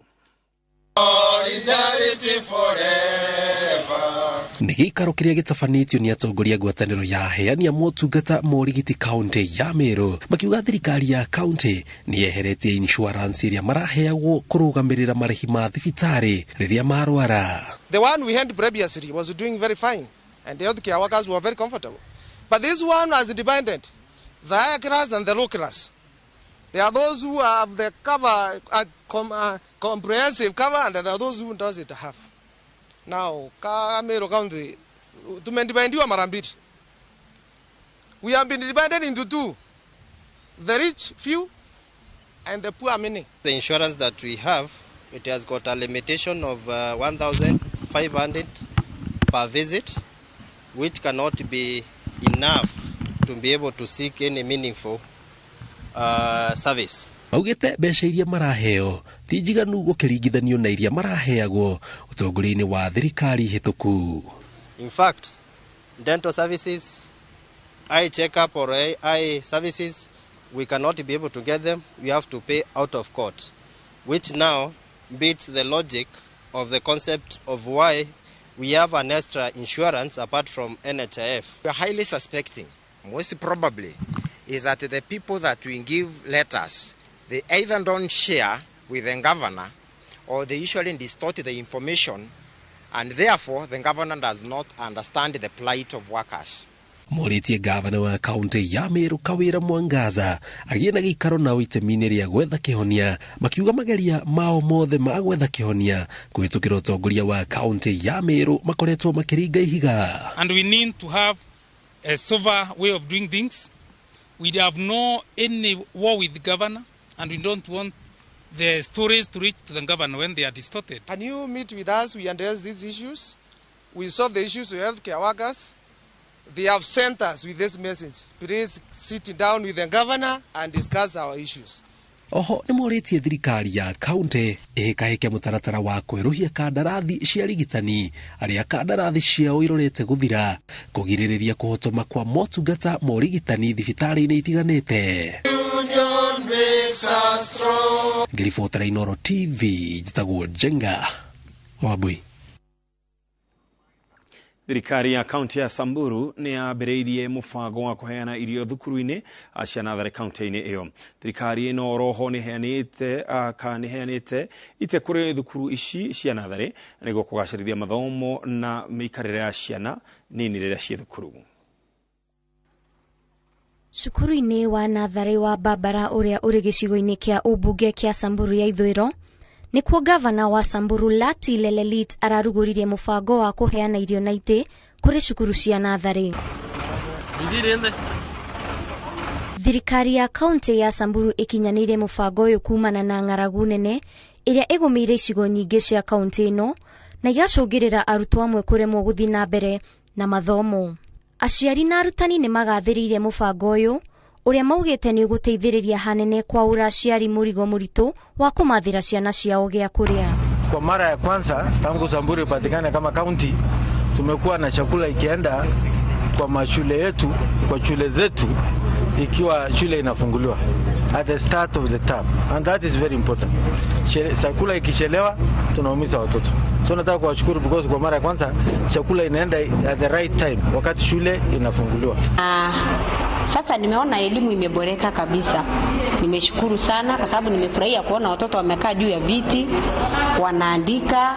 Nĩ gĩikaro kĩrĩa gĩtabanĩtio nĩ atongoria ngwatanĩro ya aheani a motungata ma ũrigiti kaunti ya Meru, makiuga thirikari ya kaunti nĩ yeheretie insurance ĩrĩa maraheagwo kũrũgamĩrĩra marĩhi ma thibitarĩ rĩrĩa marwara. The one we had previously was doing very fine and the healthcare workers were very comfortable. But this one has depended the higher class and the low class. There are those who have the cover, comprehensive cover, and there are those who doesn't have. Now, Meru County, tumedividiwa mara mbili. We have been divided into two, the rich few and the poor many. The insurance that we have, it has got a limitation of 1,500 per visit, which cannot be enough to be able to seek any meaningful service. Maugĩte mbeca iria maraheo ti njiganu gũkĩringithanio na iria maraheagwo ũtongoria-inĩ wa thirikari hĩtũku. In fact, dental services, eye checkup or eye services, we cannot be able to get them. We have to pay out of court, which now beats the logic of the concept of why we have an extra insurance apart from NHIF. We are highly suspecting, most probably, is that the people that we give letters, they either don't share with the governor or they usually distort the information, and therefore the governor does not understand the plight of workers. Morĩtie gavana wa kaunti ya Meru Kawira Mwangaza agĩe na gĩikaro nao itemi-inĩ rĩa gwetha kĩhonia, makiuga mageria mao mothe ma gwetha kĩhonia kũhĩtũkĩra ũtongoria wa kaunti ya Meru makoretwo makĩringa ihiga. And we need to have a sober way of doing things. We have no any war with the governor, and we don't want the stories to reach to the governor when they are distorted. Can you meet with us? We address these issues. We solve the issues with healthcare workers. They have sent us with this message. Please sit down with the governor and discuss our issues. Oho nĩ morĩtie thirikari ya kaunti ĩhĩkahĩke mũtaratara wa kwerũhia kandarathi cia arigitani arĩa kandarathi ciao irorete gũthira kũgirĩrĩria kũhotoma kwa motungata ma ũrigitani thibitarĩ-inĩ itiganĩte. Ngĩribotera Inooro TV, njĩtagwo Njenga Wambui. Thirikari ya kaunti ya Samburu nĩ yambĩrĩirie mũbango wa kũheana irio thukuru-inĩ cia natharĩ kaunti-inĩ ĩyo. Thirikari ĩno oroho nĩ ĩheanĩte ite kũrĩ thukuru ici cia natharĩ nĩguo kũgacĩrithia mathomo na mĩikarĩre ya ciana nini rĩrĩa ciĩ thukuru. Cukuru-inĩ wa natharĩ wa Babara ũrĩa ũrĩ gĩcigo-inĩ kĩa ũmbunge kĩa Samburu ya ithũĩro nĩkuo gavana wa Samburu Lati Lelelit ararugũririe mũbango wa kũheana irio na itĩ kũrĩ cukuru cia natharĩ. Thirikari ya kaunti ya Samburu ĩkinyanĩirie mũbango ũyũ kumana na ng'aragu nene ĩrĩa ĩgũmĩire icigo nyingĩ cia kaunti ĩno na igacũngĩrĩra arutwo amwe kũremwo gũthiĩ na mbere na mathomo. Aciari na arutani nĩ magathĩrĩirie mũbango ũyũ ũrĩa maugĩte nĩ ũgũteithĩrĩria hanene kwaũra aciari mũrigo mũritũ wa kũmathĩra ciana ciao gĩa kũrĩa. Kwa mara ya kwanza tangu Samburu ipatikane kama kaunti, tumekuwa na chakula ikienda kwa mashule yetu, kwa shule zetu, ikiwa shule inafunguliwa at the start of the term, and that is very important. Chakula ikichelewa tunaumiza watoto. So nataka kuwashukuru because kwa mara ya kwanza chakula inaenda at the right time wakati shule inafunguliwa. Sasa nimeona elimu imeboreka kabisa. Nimeshukuru sana kwa sababu nimefurahia kuona watoto wamekaa juu ya viti, wanaandika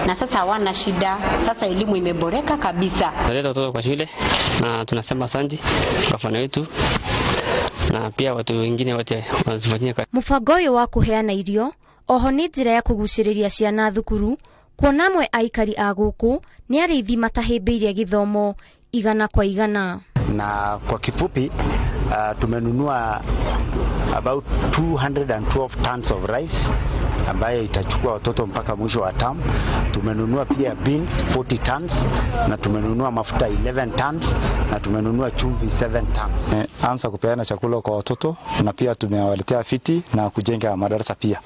na sasa hawana shida. Sasa elimu imeboreka kabisa. Tunaleta watoto kwa shule na tunasema asante gavana wetu na pia watu wengine wote wanatufanyia kazi. Mũbango ũyũ wa kũheana irio oho nĩ njĩra ya kũgucĩrĩria ciana thukuru kuona amwe aikari a gũkũ nĩ arĩithi matahĩmbĩirie gĩthomo igana kwa igana. Na kwa kifupi tumenunua about 212 tons of rice ambayo itachukua watoto mpaka mwisho wa term. Tumenunua pia beans 40 tons na tumenunua mafuta 11 tons na tumenunua chumvi 7 tons. Anza kupeana chakula kwa watoto na pia tumewaletea fiti na kujenga madarasa pia.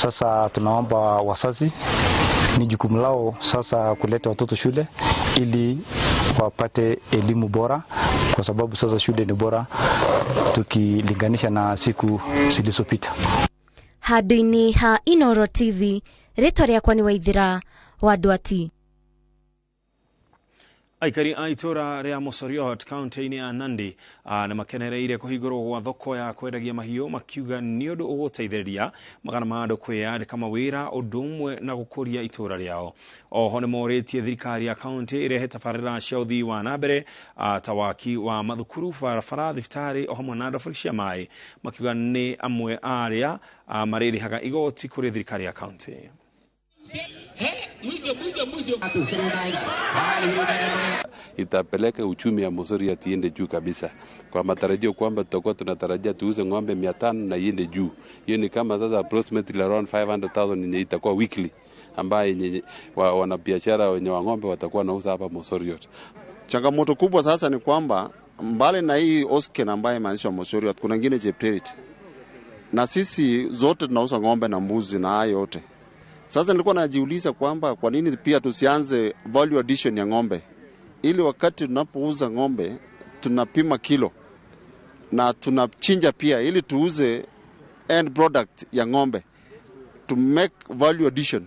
Sasa tunaomba wazazi, ni jukumu lao sasa kuleta watoto shule ili wapate elimu bora, kwa sababu sasa shule ni bora tukilinganisha na siku zilizopita. Handũ-inĩ ha Inooro TV, rĩtwa rĩakwa nĩ Waithĩra wa Ndwati. Aikari a itũra rĩa Mosoriot kaunti-inĩ ya Nandi nĩ makenereire kũhingũrwo gwa thoko ya kwendagia mahiũ makiuga nĩ ũndũ ũgũteithĩrĩria magana ma andũ kwĩyandĩka mawĩra ũndũ ũmwe na gũkũria itũra rĩao. Oho nĩ morĩtie thirikari ya kaunti ĩrehe tabarĩra cia ũthii wa na mbere ta waki wa mathukuru, barabara, thibitarĩ o hamwe na ndobori cia maĩ, makiuga nĩ amwe a arĩa marĩrĩhaga igoti kũrĩ thirikari ya kaunti. Itapeleka uchumi ya Mosoriot iende juu kabisa, kwa matarajio kwamba tutakuwa tunatarajia tuuze ng'ombe 500 na iende juu. Hiyo ni kama sasa approximately around 500,000 yenye itakuwa weekly, ambaye wanabiashara wenye wa ng'ombe watakuwa nauza hapa Mosoriot. Changamoto kubwa sasa ni kwamba mbali na hii Osken ambaye imeanzishwa Mosoriot, kuna nyingine Chepterit. Na sisi zote tunauza ng'ombe na mbuzi na hayo yote. Sasa nilikuwa najiuliza kwamba kwa nini pia tusianze value addition ya ng'ombe, ili wakati tunapouza ng'ombe tunapima kilo na tunachinja pia, ili tuuze end product ya ng'ombe to make value addition,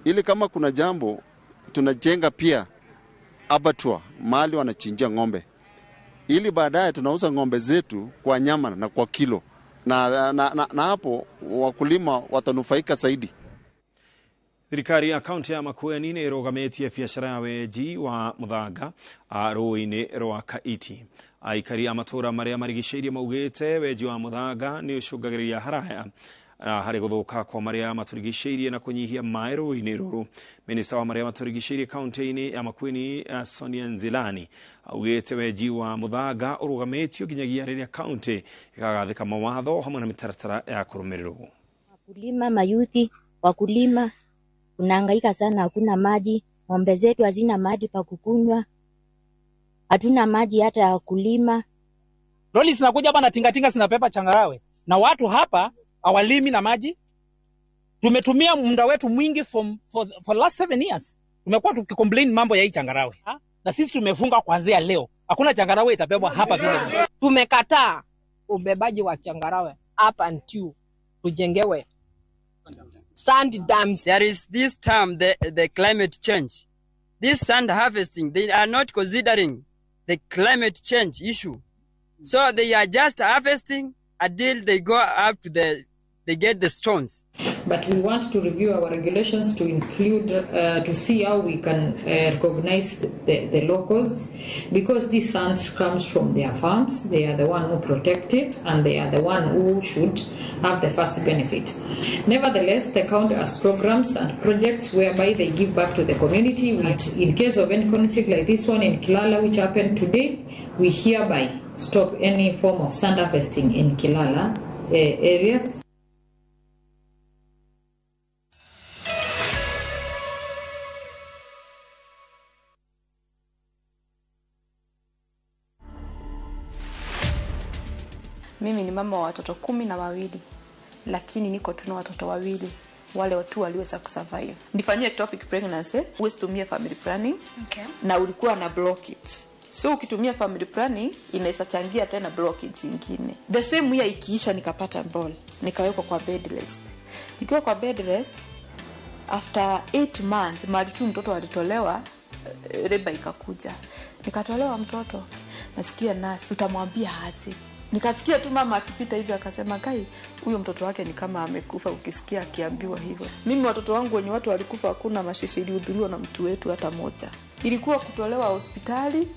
ili kama kuna jambo tunajenga pia abattoir mahali wanachinjia ng'ombe, ili baadaye tunauza ng'ombe zetu kwa nyama na kwa kilo, na hapo wakulima watanufaika zaidi. Thirikari ya kaunti ya Makueni nĩ ĩrũgamĩtie biacara ya wenji wa mũthanga rũĩ-inĩ rwa Kaiti. Aikari a matũũra marĩa marigicĩirie maugĩte wenji wa mũthanga nĩ ũcũngagĩrĩria haraya harĩ gũthũka kwa marĩa matũrigicĩirie na kũnyihia maĩ rũĩ-inĩ rũrũ. Minista wa marĩa matũrigicĩirie kaunti-inĩ ya Makueni Sonia Nzilani augĩte wenji wa mũthanga ũrũgamĩtio nginyagia rĩrĩa kaunti ĩkagathĩka mawatho hamwe na mĩtaratara ya kũrũmĩrĩrwo. Wakulima, mayuthi, wakulima tunahangaika sana, hakuna maji, ng'ombe zetu hazina maji pa kukunywa, hatuna maji hata ya kulima. Lori zinakuja hapa na tingatinga zinabeba changarawe, na watu hapa hawalimi na maji. Tumetumia muda wetu mwingi for last 7 years tumekuwa tukicomplain mambo ya hii changarawe, na sisi tumefunga kuanzia leo, hakuna changarawe itabebwa hapa vile. Tumekataa ubebaji wa changarawe up until tujengewe sand dams. There is this term, the climate change. This sand harvesting, they are not considering the climate change issue. So they are just harvesting until they go up to they get the stones. But we want to review our regulations to include, to see how we can recognize the locals, because this sand comes from their farms. They are the one who protect it, and they are the one who should have the first benefit. Nevertheless, the county has programs and projects whereby they give back to the community. In case of any conflict like this one in Kilala, which happened today, we hereby stop any form of sand harvesting in Kilala areas. Mimi ni mama wa watoto 12, lakini niko tu na watoto 2 wale watu waliweza kusurvive. Nifanyie ectopic pregnancy, huwezi tumia family planning. Okay. Na ulikuwa na blockage. So ukitumia family planning inaweza changia tena blockage nyingine. The same year ikiisha nikapata ball, nikawekwa kwa bed rest. Nikiwa kwa bed rest after 8 months mali tu mtoto alitolewa, reba ikakuja. Nikatolewa mtoto. Nasikia nurse utamwambia aje. Nikasikia tu mama akipita hivi akasema, "Kai, huyo mtoto wake ni kama amekufa," ukisikia akiambiwa hivyo. Mimi watoto wangu wenye watu walikufa hakuna mashishi ilihudhuriwa na mtu wetu hata moja. Ilikuwa kutolewa hospitali,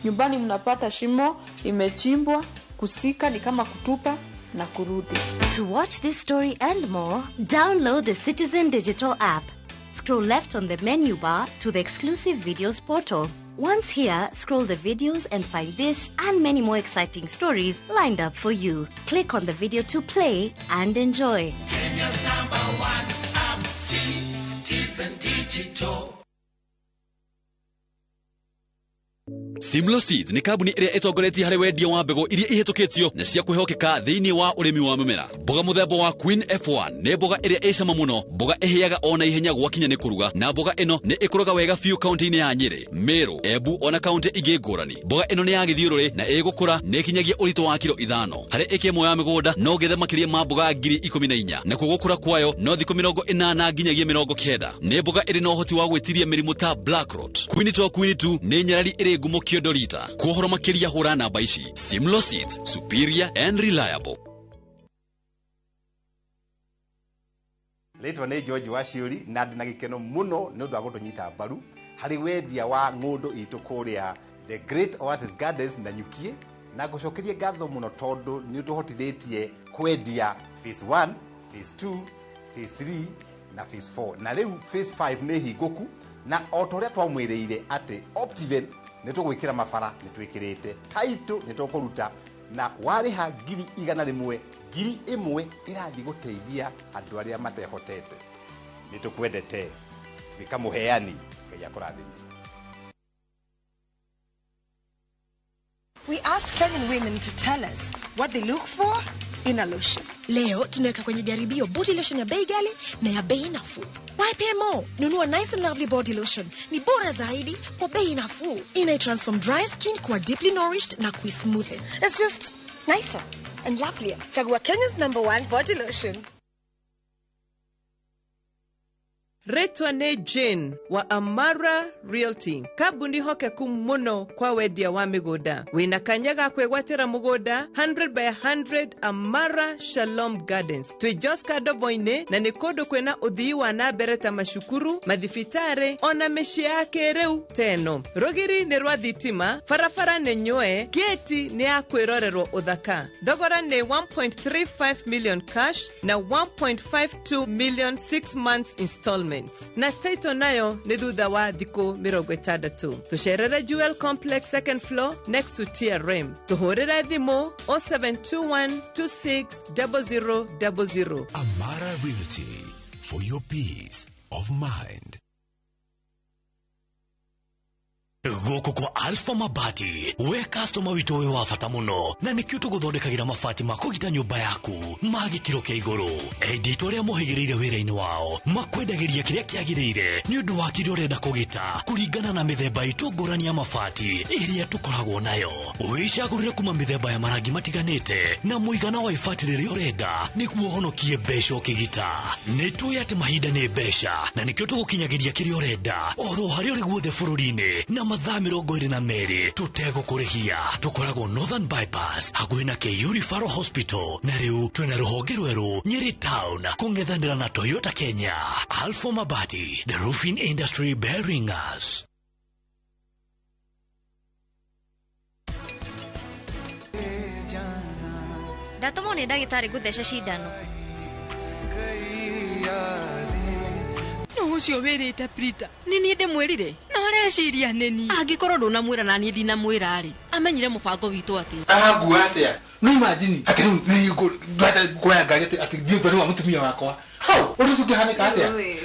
nyumbani mnapata shimo imechimbwa, kusika ni kama kutupa na kurudi. To watch this story and more, download the Citizen Digital app. Scroll left on the menu bar to the exclusive videos portal. Once here, scroll the videos and find this and many more exciting stories lined up for you. Click on the video to play and enjoy. Kenya's #1 app, Citizen Digital. Simlo Seeds nĩ kambuni ĩrĩa ĩtongoretie harĩ wendia wa mbegũ iria ihĩtũkĩtio na cia kwĩhokeka thĩinĩ wa ũrĩmi wa mĩmera. Mboga mũthemba wa Queen F1 nĩ mboga ĩrĩa ĩ cama mũno, mboga ĩhĩaga o na ihenya gwakinya nĩ kũruga, na mboga ĩno nĩ ĩkũraga wega biũ kaunti-inĩ ya Nyĩrĩ, Meru, Embu ona kaunti ingĩ ngũrani. Mboga ĩno nĩ ya gĩthiũrũrĩ na ĩgũkũra na ĩkinyagia ũritũ wa kiro 5. Harĩ ĩka ĩmwe ya mĩgũnda no gethe makĩria ma mboga 14,000, nakuo gũkũra kwayo no thikũ 80 nginyagia 90. Nĩ mboga ĩrĩ na ũhoti wa gwĩtiria mĩrimũ ta black rot. Queen 2 Queen 2 nĩ nyarari ĩrĩ ngumo kĩondorita. Kuohoro makĩria hũra namba ici. Simlo Seeds, superior and reliable. Rĩtwa nĩ George Waciũri na ndĩ na gĩkeno mũno nĩ ũndũ wa gũtũnyita mbaru harĩ wendia wa ng'ũndũ itũ kũrĩa The Great Oasis Gardens na Nyukie, na ngũcokerie ngatho mũno tondũ nĩ ũtũhotithĩtie kwendia phase 1, phase 2, phase 3 na phase 4, na rĩu phase 5 nĩ hingũku, na o ta ũrĩa twamwĩrĩire atĩ Optiven nĩ tũgwĩkĩra mabara nĩ twĩkĩrĩte title nĩ tũkũruta, na warĩha 100,000 1,000 ĩrathiĩ gũteithia andũ arĩa matehotete. Nĩ tũkwendete, tuĩka mũheani, Ngai akũrathime. We asked Kenyan women to tell us what they look for Ina lotion. Leo tunaweka kwenye jaribio body lotion ya bei ghali na ya bei nafuu. Why pay more? Nunua Nice and Lovely body lotion. Ni bora zaidi kwa bei nafuu. Ina transform dry skin kuwa deeply nourished na kuismoothen. It's just nicer and lovelier. Chagua Kenya's #1 body lotion. Retwa nĩ Jane wa Amara Realty, kambuni hokeku mũno kwa wendia wa mĩgũnda. Wĩna kanya ga kwĩgwatĩra mũgũnda 100 by 100 Amara Shalom Gardens. Twĩ Joska Ndobo-inĩ na nĩ kũndũ kwĩna ũthii wa na mbere ta macukuru, mathibitarĩ ona mĩciĩ ya kĩrĩu teno. Rũgiri nĩ rwa thitima, barabara nĩ nyoe, gĩti nĩ ya kwĩrorerwo ũthaka. Thogora nĩ 1.35 million cash na 1.52 million 6 months installment. Na title nayo nĩ thutha wa thikũ 60. Tũcerere Jewel Complex second floor next to TRM. Tũhũrĩre thimũ 0721 260000. Amara Realty, for your peace of mind. Gũkũ kwa Alpha Mabati, we customer witũ wĩ wa bata mũno, na nĩkĩo tũgũthondekagĩra mabati ma kũgita nyũmba yaku ma gĩkĩro kĩa igũrũ. Endia itũ arĩa mohĩgĩrĩire wĩra-inĩ wao makwendagĩria kĩrĩa kĩagĩrĩire nĩ ũndũ wa kĩrĩa ũrenda kũgita kũringana na mĩthemba itũ ngũrani ya mabati ĩrĩa tũkoragwo nayo. Wĩcagũrĩre kuma mĩthemba ya marangi matiganĩte na mũigana wa ibati rĩrĩa ũrenda nĩguo ũhonokie mbeca ũkĩgita. Nĩ tũĩ atĩ mahinda nĩ mbeca na nĩkĩo tũgũkinyagĩria kĩrĩa ũrenda oro harĩa ũrĩ guothe bũrũri-inĩ na mathaa 22 tũtegũkũrĩhia. Tũkoragwo Northern Bypass hakuhĩ na KU Referral Hospital, na rĩu twĩna rũhonge rwerũ Nyeri Town kũng'ethanĩra na Toyota Kenya. Alpha Mabati, the roofing industry bearing us. Ndatũmwo nĩ ndagĩtarĩ ngũthece cindano. No ũcio wĩrĩte Prita nĩ niĩ ndĩmwĩrire na areciria nĩ niĩ. Angĩkorwo ndũnamwĩra na niĩ ndinamwĩra rĩ, amenyire mũbango witũ atĩa? Agua atĩa? No imagine atĩ rĩu nĩ kuoya ngari atĩ thiĩ ũthoni wa mũtumia wakwa. Hau ũndũ ũcio ũngĩhanĩka atĩa?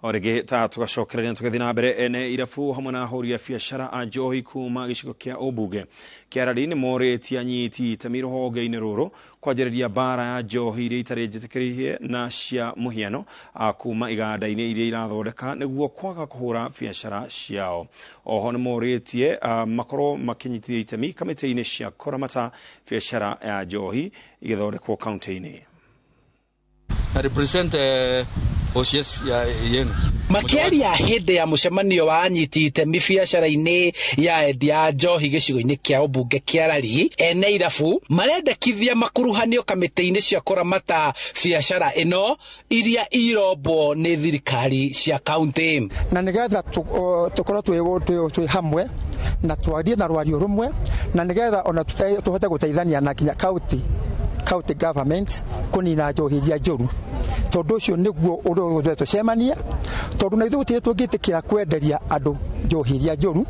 Orege ta tugacokereria tugathi na mbere ene irabu hamwe na ahũri a biacara a njohi kuma gĩcigo kĩa ũmbunge kĩa Rari nĩ morĩtie anyiti itemi rũhonge-inĩ rũrũ kwanjĩrĩria mbara ya njohi iria itarĩ njĩtĩkĩrie na cia mũhiano kuma iganda-inĩ iria irathondeka nĩguo kwaga kũhũra biacara ciao. Oho nĩ morĩtie makorwo makĩnyitithia itemi kamĩtĩ-inĩ cia kũramata biacara ya njohi igĩthondekwo kaunti-inĩ. Represent OCS ya yenu. Makĩaria hĩndĩ ya mũcemanio wa anyiti itemi biacara-inĩ ya endia njohi gĩcigo-inĩ kĩa ũmbunge kĩa Rari, ene irabu marendekithia makuruhanio kamĩtĩ-inĩ cia kũramata biacara ĩno iria irombwo nĩ thirikari cia kaunti. Na nĩgetha tũkorwo twĩ hamwe na twarie na rwario rũmwe na nĩgetha ona tũhote gũteithania na kinya county government kũnina njohi iria njũru. Tondu ucio niguo undu tucemania, tondu na ithuĩ gũtirĩ tũngĩtĩkĩra kwenderia andũ njohi iria njũru.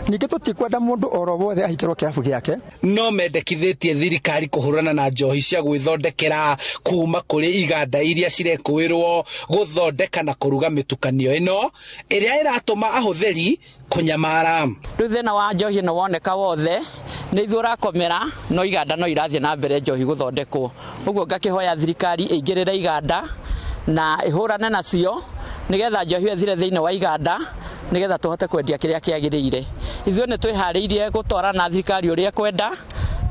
Ningĩ tũtikwenda mũndũ oro wothe ahingĩrwo kĩrabu gĩake. No mendekithĩtie thirikari kũhũrana na njohi cia gwĩthondekera kuma kũrĩ iganda iria cirekũĩrwo gũthondeka na kũruga mĩtukanio ĩno ĩrĩa ĩratũma ahũthĩri kũnyamara. Rĩu thĩna wa njohi ĩno woneka wothe nĩ ithuĩ ũrakomera, no iganda no irathiĩ na mbere njohi gũthondekwo. Ũguo ngakĩhoya thirikari ĩingĩrĩre iganda na ĩhũrane nacio nĩgetha njohi ĩthire thĩinĩ wa iganda nĩgetha tũhote kwendia kĩrĩa kĩagĩrĩire. Ithuĩ nĩ twĩharĩirie gũtwarana na thirikari ũrĩa ĩkwenda,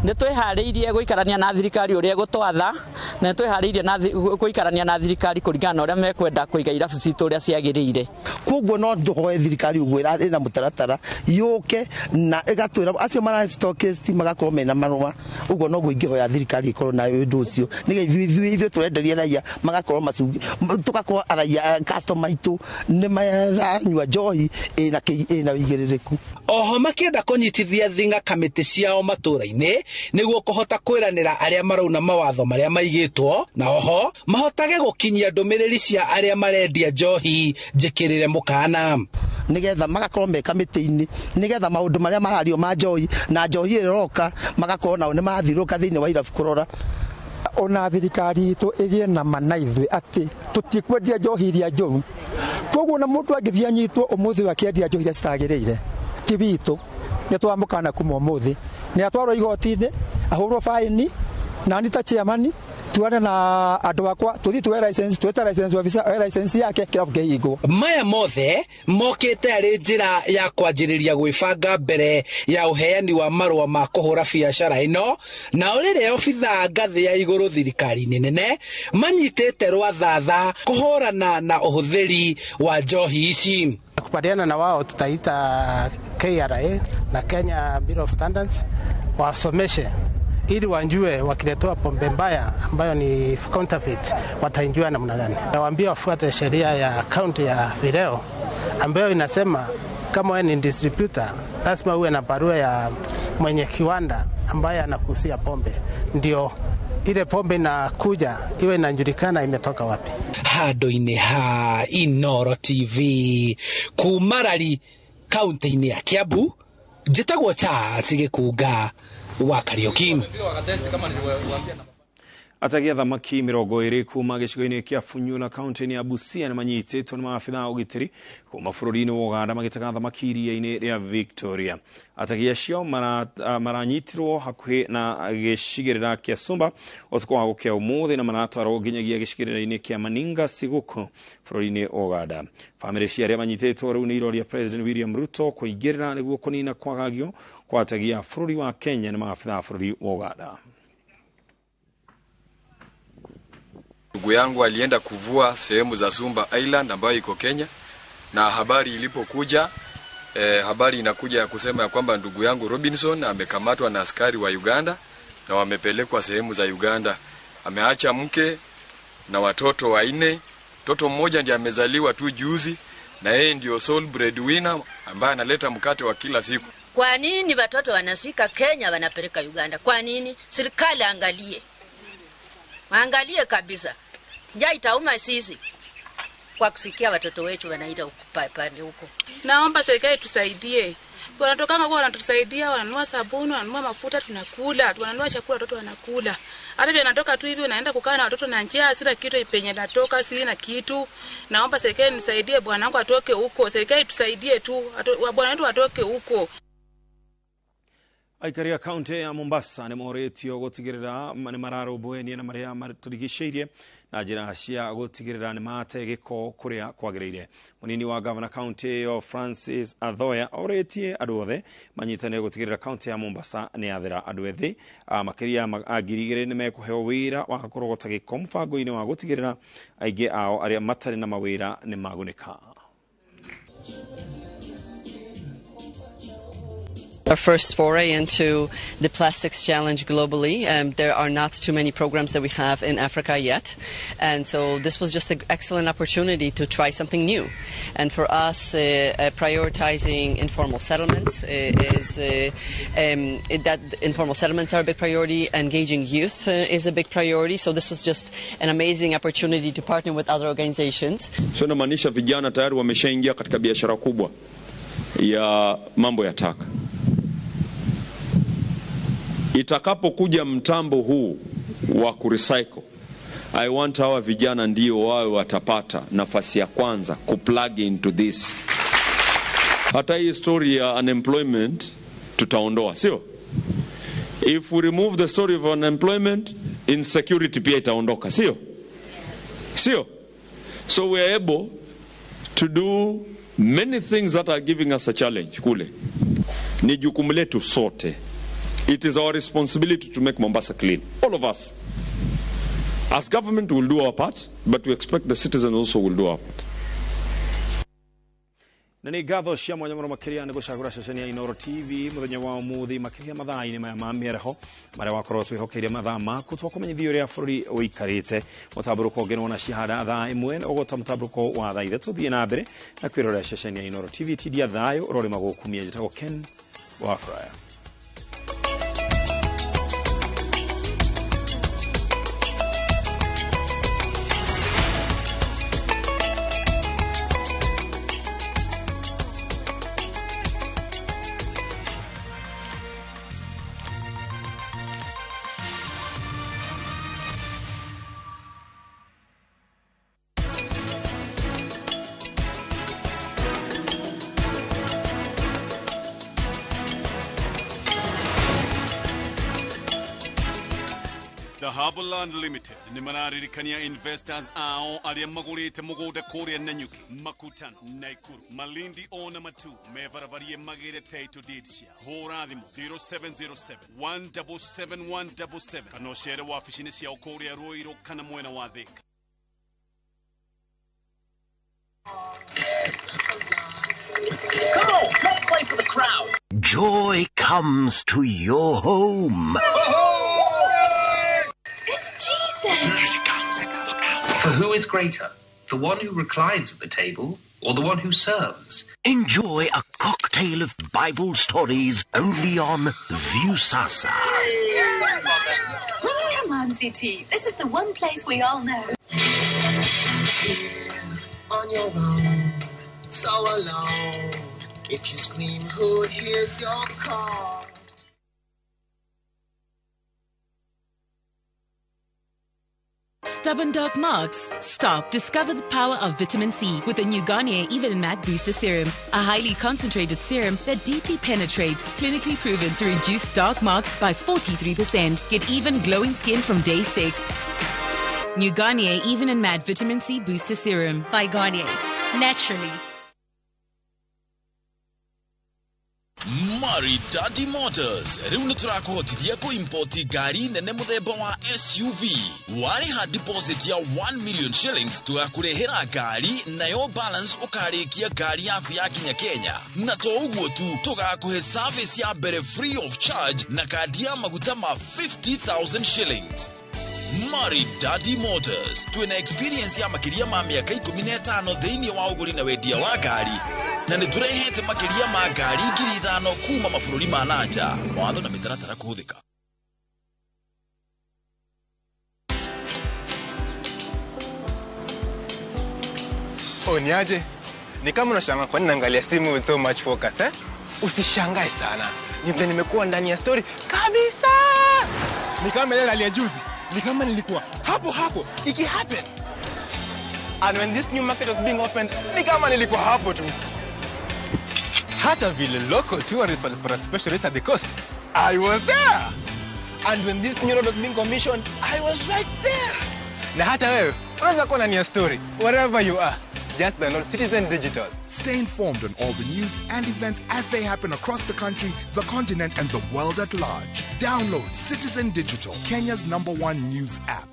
nĩ twĩharĩirie gũikarania na thirikari ũrĩa ĩgũtwatha, na nĩ twĩharĩirie gũikarania na thirikari kũringana na ũrĩa mekwenda kũiga irabu citũ ũrĩa ciagĩrĩire. Koguo no tũhoe thirikari ũguo ĩna mũtaratara yũke na ĩgatwĩra acio mara stockist magakorwo mena marũa. Ũguo noguo ingĩhoya thirikari ĩkorwo na ũndũ ũcio nĩgetha ithuĩ tũrenderia raia magakorwo macungi, tũgakorwo raia customer aitũ nĩ maranyua njohi ĩna wĩigĩrĩrĩku. Oho makĩenda kũnyitithia thinga kamĩtĩ ciao matũra-inĩ Nĩguo kũhota kwĩranĩra arĩa marauna mawatho marĩa maigĩtwo, na oho mahotage gũkinyia ndũmĩrĩri cia arĩa marendia njohi njĩkĩrĩre mũkana. Nigetha magakorwo me kamĩtĩ-inĩ, nigetha maũndũ marĩa marario ma njohi na njohi ĩroka magakorwo nao nĩ marathiũrũrũka thĩinĩ wa irabu kũrora. Ona thirikari itũ ĩgĩe na ma na ithuĩ atĩ tũtikwendia njohi iria njũru. Koguo na mũndũ angĩthiĩ anyitwo ũmũthĩ ũyũ akĩendia njohi iria citagĩrĩire, ti witũ, nĩ twamũkana kuma ũmũthĩ, nĩ atwarwo igoti-inĩ, ahũrwo baĩni, nani ta chairman tuane na andũ akwa tũthiĩ tuoe license, twĩte license officer oe license yake, kĩrabu kĩhingwo. Maya mothe mokĩte arĩ njĩra ya kwanjĩrĩria gwĩbanga mbere ya ũheani wa marũa ma kũhũra biacara ĩno, nao rĩrĩa obithaa ngathĩ ya igũrũ thirikari-inĩ nene manyitĩte rwathatha kũhũrana na ũhũthĩri wa njohi ici. Kubaliana na wao tutaita KRA na Kenya Bureau of Standards wasomeshe ili wanjue wakiletewa pombe mbaya ambayo ni counterfeit watainjua namna gani. Nawaambia wafuate sheria ya kaunti ya vileo ambayo inasema kama wewe ni distributor lazima uwe na barua ya mwenye kiwanda ambaye anakuuzia pombe, ndio ile pombe inakuja iwe inajulikana imetoka wapi. Handũ-inĩ ha Inooro TV kuma Rari kaunti-inĩ ya Kiambu, njĩtagwo Charles Gĩkunga wa Kariuki. Ategi a thamaki 20 kuma gĩcigo-inĩ kĩa Funyula kaunti-inĩ ya Busia nĩmanyitĩtwo nĩ maabitha a ũgitĩri kuma bũrũri-inĩ wa Uganda magĩtega thamaki iria-inĩ rĩa Victoria. Ategi acio maranyitirwo hakuhĩ na gĩcigĩrĩra kĩa Sumba ũtukũ wa gũkĩa ũmũthĩ na maratwarwo nginyagia gĩcigĩrĩra-inĩ kĩa Maninga Siguku bũrũri-inĩ wa Uganda. Bamĩrĩ cia arĩa manyitĩtwo rĩu nĩ iroria President William Ruto kũingĩrĩra nĩguo kũnina kwagagio kwa ategi a bũrũri wa Kenya nĩ maabitha a bũrũri wa Uganda. Ndugu yangu alienda kuvua sehemu za Sumba Island ambayo iko Kenya, na habari ilipokuja habari inakuja ya kusema ya kwamba ndugu yangu Robinson amekamatwa na askari wa Uganda na wamepelekwa sehemu za Uganda. Ameacha mke na watoto 4. Mtoto mmoja ndiye amezaliwa tu juzi na yeye ndio sole breadwinner ambaye analeta mkate wa kila siku. Kwa nini watoto wanashika Kenya wanapeleka Uganda? Kwa nini? Serikali angalie. Angalie kabisa. Njaa itauma sisi kwa kusikia watoto wetu wanaita pande huko. Naomba serikali tusaidie. Wanatokanga kwa wanatusaidia, wananunua sabuni, wananunua mafuta tunakula, wananunua chakula watoto wanakula. Hata pia natoka tu hivi unaenda kukaa na watoto na njaa, sina kitu penye natoka, sina kitu. Naomba serikali nisaidie bwana wangu atoke huko. Serikali tusaidie tu, bwana wetu atoke huko. Aikari a kaunti ya Mombasa nĩ morĩtio gũtigĩrĩra nĩ mararũmbũyania na marĩa matũrigicĩirie na njĩra cia gũtigĩrĩra nĩ mate gĩko kũrĩa kwagĩrĩire. Mũnini wa gavana kaunti ĩyo Francis Athoya orĩtie andũ othe manyitanĩre gũtigĩrĩra kaunti ya Mombasa nĩ yathera. Andũ ethĩ makĩria ma 2,000 nĩ mekũheo wĩra wa kũrogota gĩko mũbango-inĩ wa gũtigĩrĩra aingĩ ao arĩa matarĩ na mawĩra nĩ magunĩka. Our first foray into the plastics challenge globally. There are not too many programs that we have in Africa yet, and so this was just an excellent opportunity to try something new. And for us, prioritizing informal settlements that informal settlements are a big priority. Engaging youth is a big priority. So this was just an amazing opportunity to partner with other organizations. So inamaanisha vijana tayari wameshaingia katika biashara kubwa ya mambo ya taka. Itakapokuja mtambo huu wa kurecycle, I want hawa vijana ndio wawe watapata nafasi ya kwanza kuplug into this. Hata hii story ya unemployment tutaondoa, sio? If we remove the story of unemployment, insecurity pia itaondoka, sio? Sio? So we are able to do many things that are giving us a challenge kule. Ni jukumu letu sote. It is our responsibility to make Mombasa clean. All of us. As government, we will do our part, but we expect the citizens also will do our part. Na nĩ ngatho cia mwanya mũno makĩria nĩ gũcagũra ceceni ya Inooro TV mũthenya wa ũmũthĩ makĩria mathaa-inĩ maya ma mĩaraho marĩa wakorwo twĩhokeire mathaa maku twakũmenyithia ũrĩa bũrũri ũikarĩte. Mũtambũrũko ũngĩ nĩwona cihanda thaa 1 ũgũta mũtambũrũko wa thaa 3. Thiĩ na mbere na kwĩrorera ceceni ya Inooro TV. Tindia thayũ ũrorĩ magũkumia. Njĩtagwo Ken Wakuraya. Dhahabu Land Limited nĩ mararirikania investors ao arĩa magũrĩte mũgũnda kũrĩa Nanyuki, Makutano, Naikuru, Malindi ona Matu mebarabarie magĩre title deed cia. Hũra thimũ 0707 177 177 kana ũcere wabici-inĩ ciao kũrĩa Ruiru kana mwena wa Thika. Come on, let's play for the crowd. Joy comes to your home. It's Jesus. Here she comes. Look out. For who is greater, the one who reclines at the table or the one who serves? Enjoy a cocktail of Bible stories only on Viusasa. Come on, CT. This is the one place we all know. Here, on your own, so alone. If you scream, who hears your call? Stubborn dark marks? Stop. Discover the power of vitamin C with the new Garnier Even and Matte Booster Serum. A highly concentrated serum that deeply penetrates, clinically proven to reduce dark marks by 43%. Get even glowing skin from day 6. New Garnier Even and Matte Vitamin C Booster Serum. By Garnier. Naturally. Maridadi Motors rĩu nĩ tũrakũhotithia kũimpoti ngari nene mũthemba wa SUV. Warĩha deposit ya 1 million shillings tũgakũrehera ngari nayo balance ũkarĩkia ngari yaku yakinya Kenya. Na to ũguo tu, tũgakũhe service ya mbere free of charge na kandi ya maguta ma 50,000 shillings. Maridadi Motors twĩna experience ya makĩria ma mĩaka 15 thĩinĩ wa ũgũri na wendia wa ngari, na nĩ tũrehete makĩria ma ngari 5,000 kuma mabũrũri ma na nja. Mawatho na mĩtaratara kũhũthĩka. Oh, niaje? Ni kama unashangaa kwa nini naangalia simu with so much focus, eh? Usishangae sana. Ni vile nimekuwa ndani ya story kabisa. Ni kama ile hali ya juzi. Ni kama nilikuwa hapo hapo iki happen. And when this new market was being opened, ni kama nilikuwa hapo tu. Hata vile local tourists walipata special rate at the coast, I was there. And when this new road was being commissioned, I was right there. Na hata wewe unaweza kuwa ndani ya story wherever you are. Just download Citizen Digital. Stay informed on all the news and events as they happen across the country, the continent, and the world at large. Download Citizen Digital, Kenya's #1 news app.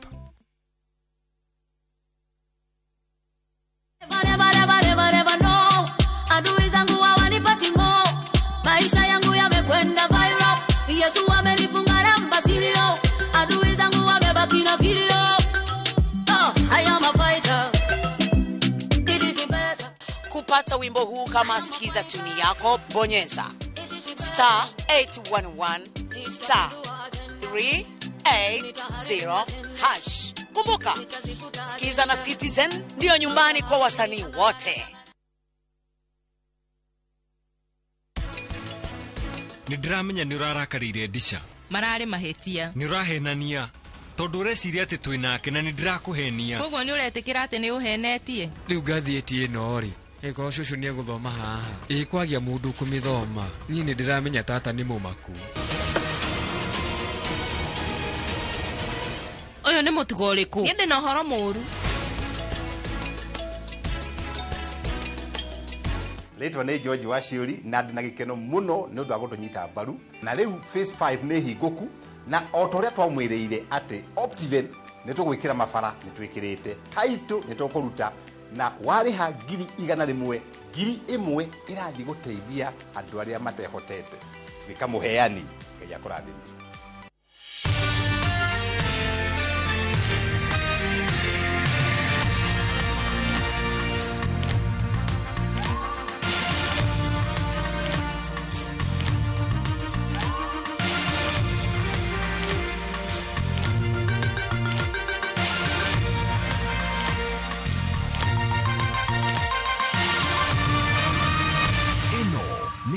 Never, never, never, never know. Adui zangu hawanipati ngo. Maisha yangu yamekwenda viral. Yesu amenifunga namba sirio. Adui zangu wamebaki na video. Oh, I am a fighter. Kupata wimbo huu kama sikiza tuni yako, bonyeza star 811 star 380 hash. Kumbuka, sikiza na Citizen ndio nyumbani kwa wasanii wote. Nĩ ndĩramenya nĩ ũrarakarĩire Ndisha. Mararĩ mahĩtia. Nĩ ũrahenania tondũ ũreciria atĩ twĩ nake na nĩ ndĩrakũhenia. Koguo nĩ ũretĩkĩra atĩ nĩ ũhenetie? Rĩu ngathĩti ĩno rĩ, ĩkorwo cũcũ nĩ egũthoma haha, ĩkwagia mũndũ kũmĩthoma. Niĩ nĩ ndĩramenya tata nĩ mũmaku. Ũyũ nĩ mũtugo ũrĩkũ? Niĩ ndĩ na ũhoro mũũru. Rĩtwa nĩ George Waciũri na ndĩ na gĩkeno mũno nĩ ũndũ wa gũtũnyita mbaru. Na rĩu phase 5 nĩ hingũku, na o ta ũrĩa twamwĩrĩire atĩ Optiven nĩ tũgwĩkĩra mabara nĩ twĩkĩrĩte, title nĩ tũkũruta, na warĩha 100,000, 1,000 ĩrathiĩ gũteithia andũ arĩa matehotete. Gĩka mũheani, Ngai akũrathime.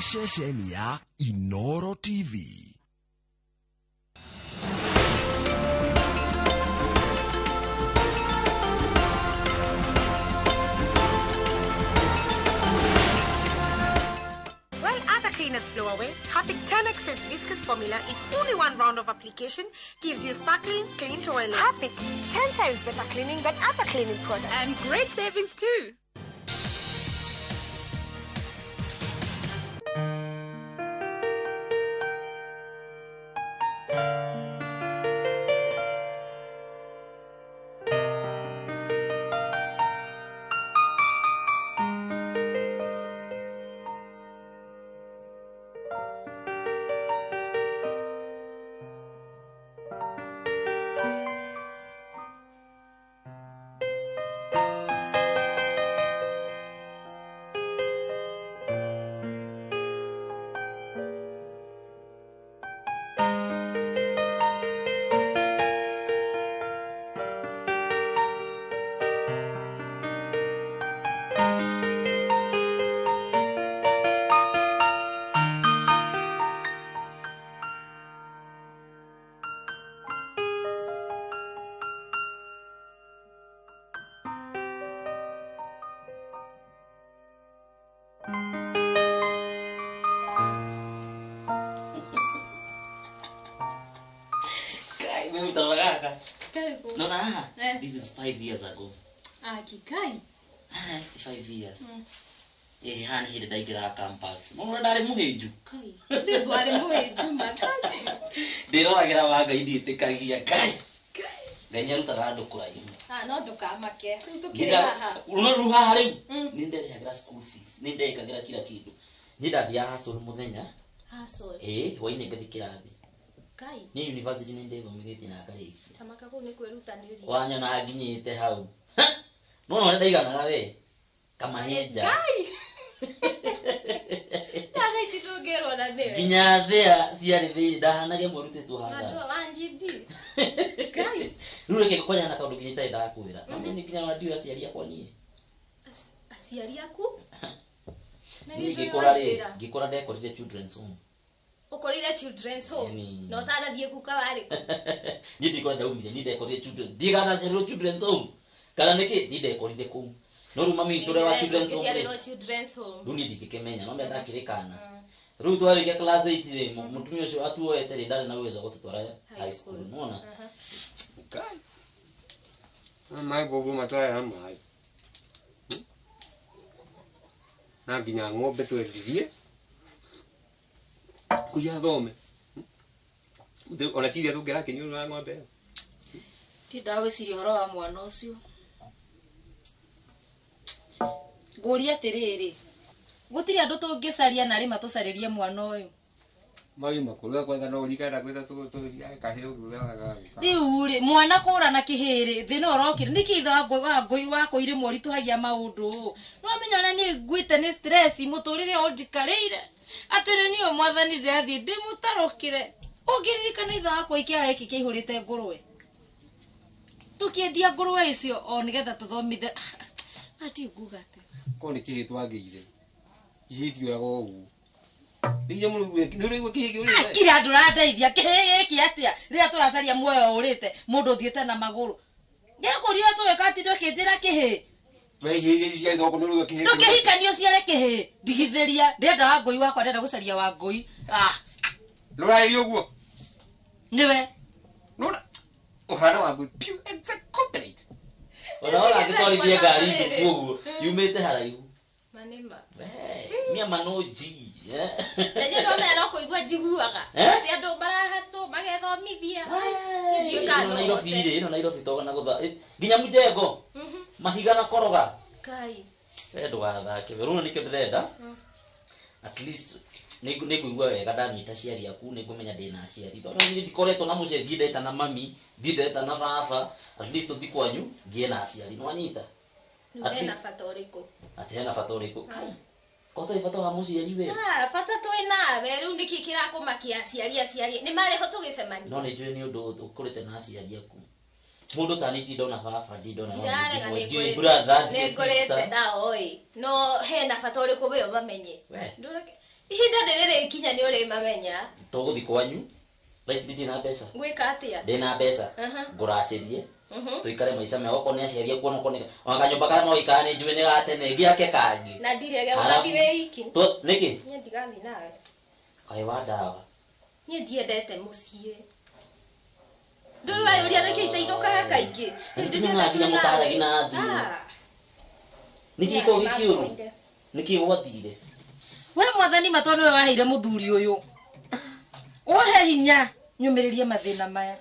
Ceceni ya Inoro TV. While other cleaners flow Unaelewa we? Harpic 10XS viscous formula in only one round of application gives you sparkling clean toilet. Harpic, 10 times better cleaning than other cleaning products. And great savings too. No, nah. This is 5 years ago. Ah, kikai. 5 years. Eh, hani hĩndĩ ndaingĩraga campus. No ndarĩ mũhĩnju. Kai. Bibu arĩ mũhĩnju makaji. Ndĩroragĩra wa Ngai ndiĩtĩkagia Ngai. Ngai nĩarutaga andũ kũraihu. Ah, no ndũkamake. Rĩu tũkĩrĩ haha. No rĩu haha rĩu nĩ nderĩhagĩra school fees, nĩ ndekagĩra kila kĩndũ. Niĩ ndathiaga hustle mũthenya. Hustle. Ĩĩ, hwainĩ ngathiĩ kĩrathi. Kai. Niĩ university nĩ ndĩthomithĩtie na ngarĩkia. Tamaka kũu nĩ kwĩrutanĩria. Wanyona nginyĩte hau. No no ndaiganaga we. Kamahinja. Kai. Thaa ici ndũngĩrwo na nĩwe. Nginya thea ciarĩ thĩinĩ ndahanage mwarutĩtwo haha. Andũ a GB. Kai. Rĩu reke kwanya na kaũndũ nginya itarĩ ndakwĩra. Na niĩ nginya wandio aciari akwa niĩ. Aciari aku? Niĩ ngĩkũra rĩ, ngĩkũra ndekorire children's home. Ukorire children's home no tarathiĩ kuka warĩ kũ? Niĩ ndikora ndaumire, niĩ ndekorire children. Ndiĩ kana ndaciarirwo children's home. Kana nĩkĩ? Niĩ ndekorire kũu. No rĩu mami witũ ũrĩa wa children's home rĩ, Ũgĩciarĩrwo children's home. Rĩu niĩ ndingĩkĩmenya, no menya ndakĩrĩ kana. Rĩu twarĩkia class 8 rĩ, mũtumia ũcio atuoete rĩ, ndarĩ na uwezo wa gũtũtwara high school. Nĩwona? Kai. Maĩ bovu mataya maĩ. Na nginya ng'ombe twendirie. Kuya thome. Ona tiria tũngĩra kĩnyũrũ wa ng'ombe ĩyo. Ndindagwĩciria ũhoro wa mwana ũcio. Ngũria atĩrĩrĩ, gũtirĩ andũ tũngĩcaria na rĩ matũcarĩrie mwana ũyũ. Mai makũrũ kwetha no ũrikana gwetha tũciare kahĩĩ ũguo. Rĩu rĩ, mwana kũra na kĩhĩrĩ, thĩna ũrokire. Nĩkĩ ithe wakũirĩ moritũhagia maũndũ ũũ? Nĩ wamenya ona niĩ nguĩte nĩ stress mũtũrĩre ũyũ njikarĩire. Atĩrĩ niĩ mwathani ndĩrathiĩ ndĩmũtarũkĩre. Ũngĩririkana ithe wakwa ikĩaga gĩkĩ kĩihũrĩte ngũrwe. Tũkĩendia ngũrwe icio o nĩgetha tũthomithe. Ati nguga atĩ. Ko nĩ kĩhĩ twagĩire. Ihĩ itiũraga ũguo. Nĩnginya mũrũgue, nĩ ũraigua kĩhĩ kĩũrĩte? Kira andũ ũrandeithia, kĩhĩ gĩkĩ atĩa? Rĩrĩa tũracaria muoyo ũrĩte, mũndũ ũthiĩte na magũrũ. Ngĩkũria tũgĩka atĩ ndũkĩnjĩra kĩhĩ. We ihĩ iria ciarĩ thoko nĩ ũraigua kĩhĩ. Ndũkĩhikanie ũciare kĩhĩ. Ndigithĩria, ndĩrenda Wangũi wakwa, ndĩrenda gũcaria Wangũi. Ah. Nĩũrarĩria ũguo? Nĩwe. Nĩwona ũhana Wangũi piũ, exact complete. Ona ora angĩtwarithia ngari nduku ũguo, yumĩte haraihu. Manĩma. Mia manoji. Na niĩ no menya no kũigua njiguaga. Atĩ andũ marahacwo magethomithia. Ndiũĩ kana no Nairobi hote. rĩ, ĩno Nairobi togana gũtha. Nginya mjengo. Mahiga na koroga. Kai. We ndũgathake. Rĩu nĩkĩo ndĩrenda. At least nĩngũigua wega ndanyita aciari aku, nĩngũmenya ndĩna aciari. Tondũ niĩ ndikoretwo na mũciari, ndindeta na mami, ndindeta na baba. At least ũthiĩ kwanyu ngĩe na aciari. Nĩwanyita? Rĩu hena bata ũrĩkũ? Atĩ hena bata ũrĩkũ? Kai. Ko tũrĩ bata wa mũciari we? Ah, bata twĩ nawe. Rĩu nĩkĩ kĩrakũmakia aciari aciari? Nĩ marĩ ho tũgĩcemania? No nĩnjũĩ nĩ ũndũ ũkũrĩte na aciari aku. Mũndũ ta niĩ ndindona baba, ndindona mami, Ndirarega ndiũĩ brother, ndiũĩ nĩ ngũrĩte sister. nao ĩ. No hena bata ũrĩkũ we ũmamenye? We. Ihinda nĩ rĩrĩkinya nĩ ũrĩmamenya. Tũgũthiĩ kwanyu. Thaa ici ndirĩ na mbeca. Ngwĩka atĩa? Ndĩna mbeca. Ngũracĩrie. Tũikare maica mega, okorwo nĩ aciari aku, ona okorwo nĩ ona kanyũmba karĩa no gũikara nĩ njũĩ nĩ ga tene, ngĩake kangĩ. Na ndirege Halafu ũgathiĩ wĩ iki. Nĩkĩ? Niĩ ndigathiĩ nawe. Kaĩ wa ndawa. Niĩ ndiendete mũciĩ. Ndũrĩ wayũria nĩkĩ itainũkaga kaingĩ. Nĩ nginya mũtaragia na thimũ. Nĩkĩ gĩkoragwo gĩ kĩũru? Nĩkĩ gwathire? We mwathani matwa nĩwe waheire mũthuri ũyũ. Ũhe hinya nyũmĩrĩrie mathĩna maya.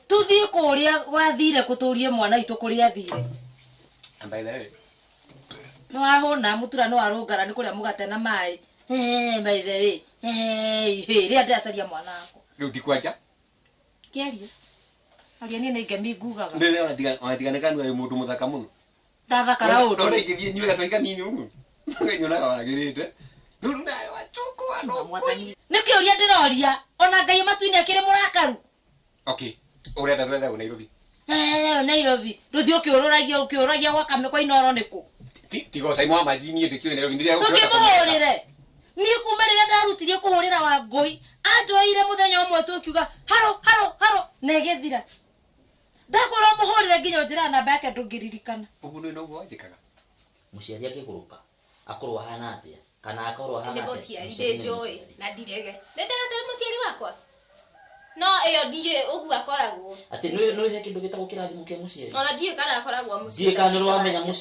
Tuthiĩ kũrĩa wathire kũtũrie mwana witũ kũrĩa athire. And by the way, Nĩ wahũna mũtura nĩ warũngara nĩ kũrĩa mũgate na maĩ. By the way, rĩrĩa ndĩracaria mwana wakwa. Rĩu ti kwanja. Kĩaria. Aria niĩ nĩ ngemi ngugaga. Nĩ onatigane kanua wĩ mũndũ mũthaka mũno. Ndathakara ũndũ. Ndona ingĩthiĩ nyue gacai kanini ũguo. Nyonaga wagĩrĩte. Rĩu nawe wachukua no Mwathani. Nĩ kĩũria ndĩroria ona Ngai matu-inĩ akĩrĩ mũrakaru. Okay. Ũrenda twethe kũ Nairobi? Nairobi. Ndũthiĩ ũkĩũrũragia ũkĩũragia gwa Kamĩkwa Inooro nĩkũ? Tiga ũcai wa maji niĩ ndĩkĩũĩ Nairobi ndirĩa Ndũkĩmũhũrĩre. Niĩ kuma rĩrĩa ndarutirie kũhũrĩra Wangũi, anjoeire mũthenya ũmwe tu ũkiuga haro haro haro na ĩgĩthira. Ndakwĩra ũmũhũrĩre nginya ũnjĩraga namba yake ndũngĩririkana. Ũguo nĩ noguo wanjĩkaga. Mũciari akĩgũrũka akorwo ahana atĩa kana akorwo ahana Nĩ atĩa? mũciari Mũciari nĩ ndĩnjũĩ mũciari. na ndirege. Nĩ ndegete nĩ mũciari wakwa. No ĩyo ndiĩ ũguo akoragwo. Atĩ nĩ he kĩndũ gĩtagwo kĩrathimo kĩa mũciari. Ona ndiũĩ kana akoragwo mũciĩ. Ndiũĩ kana nĩ ũramenya mũciari.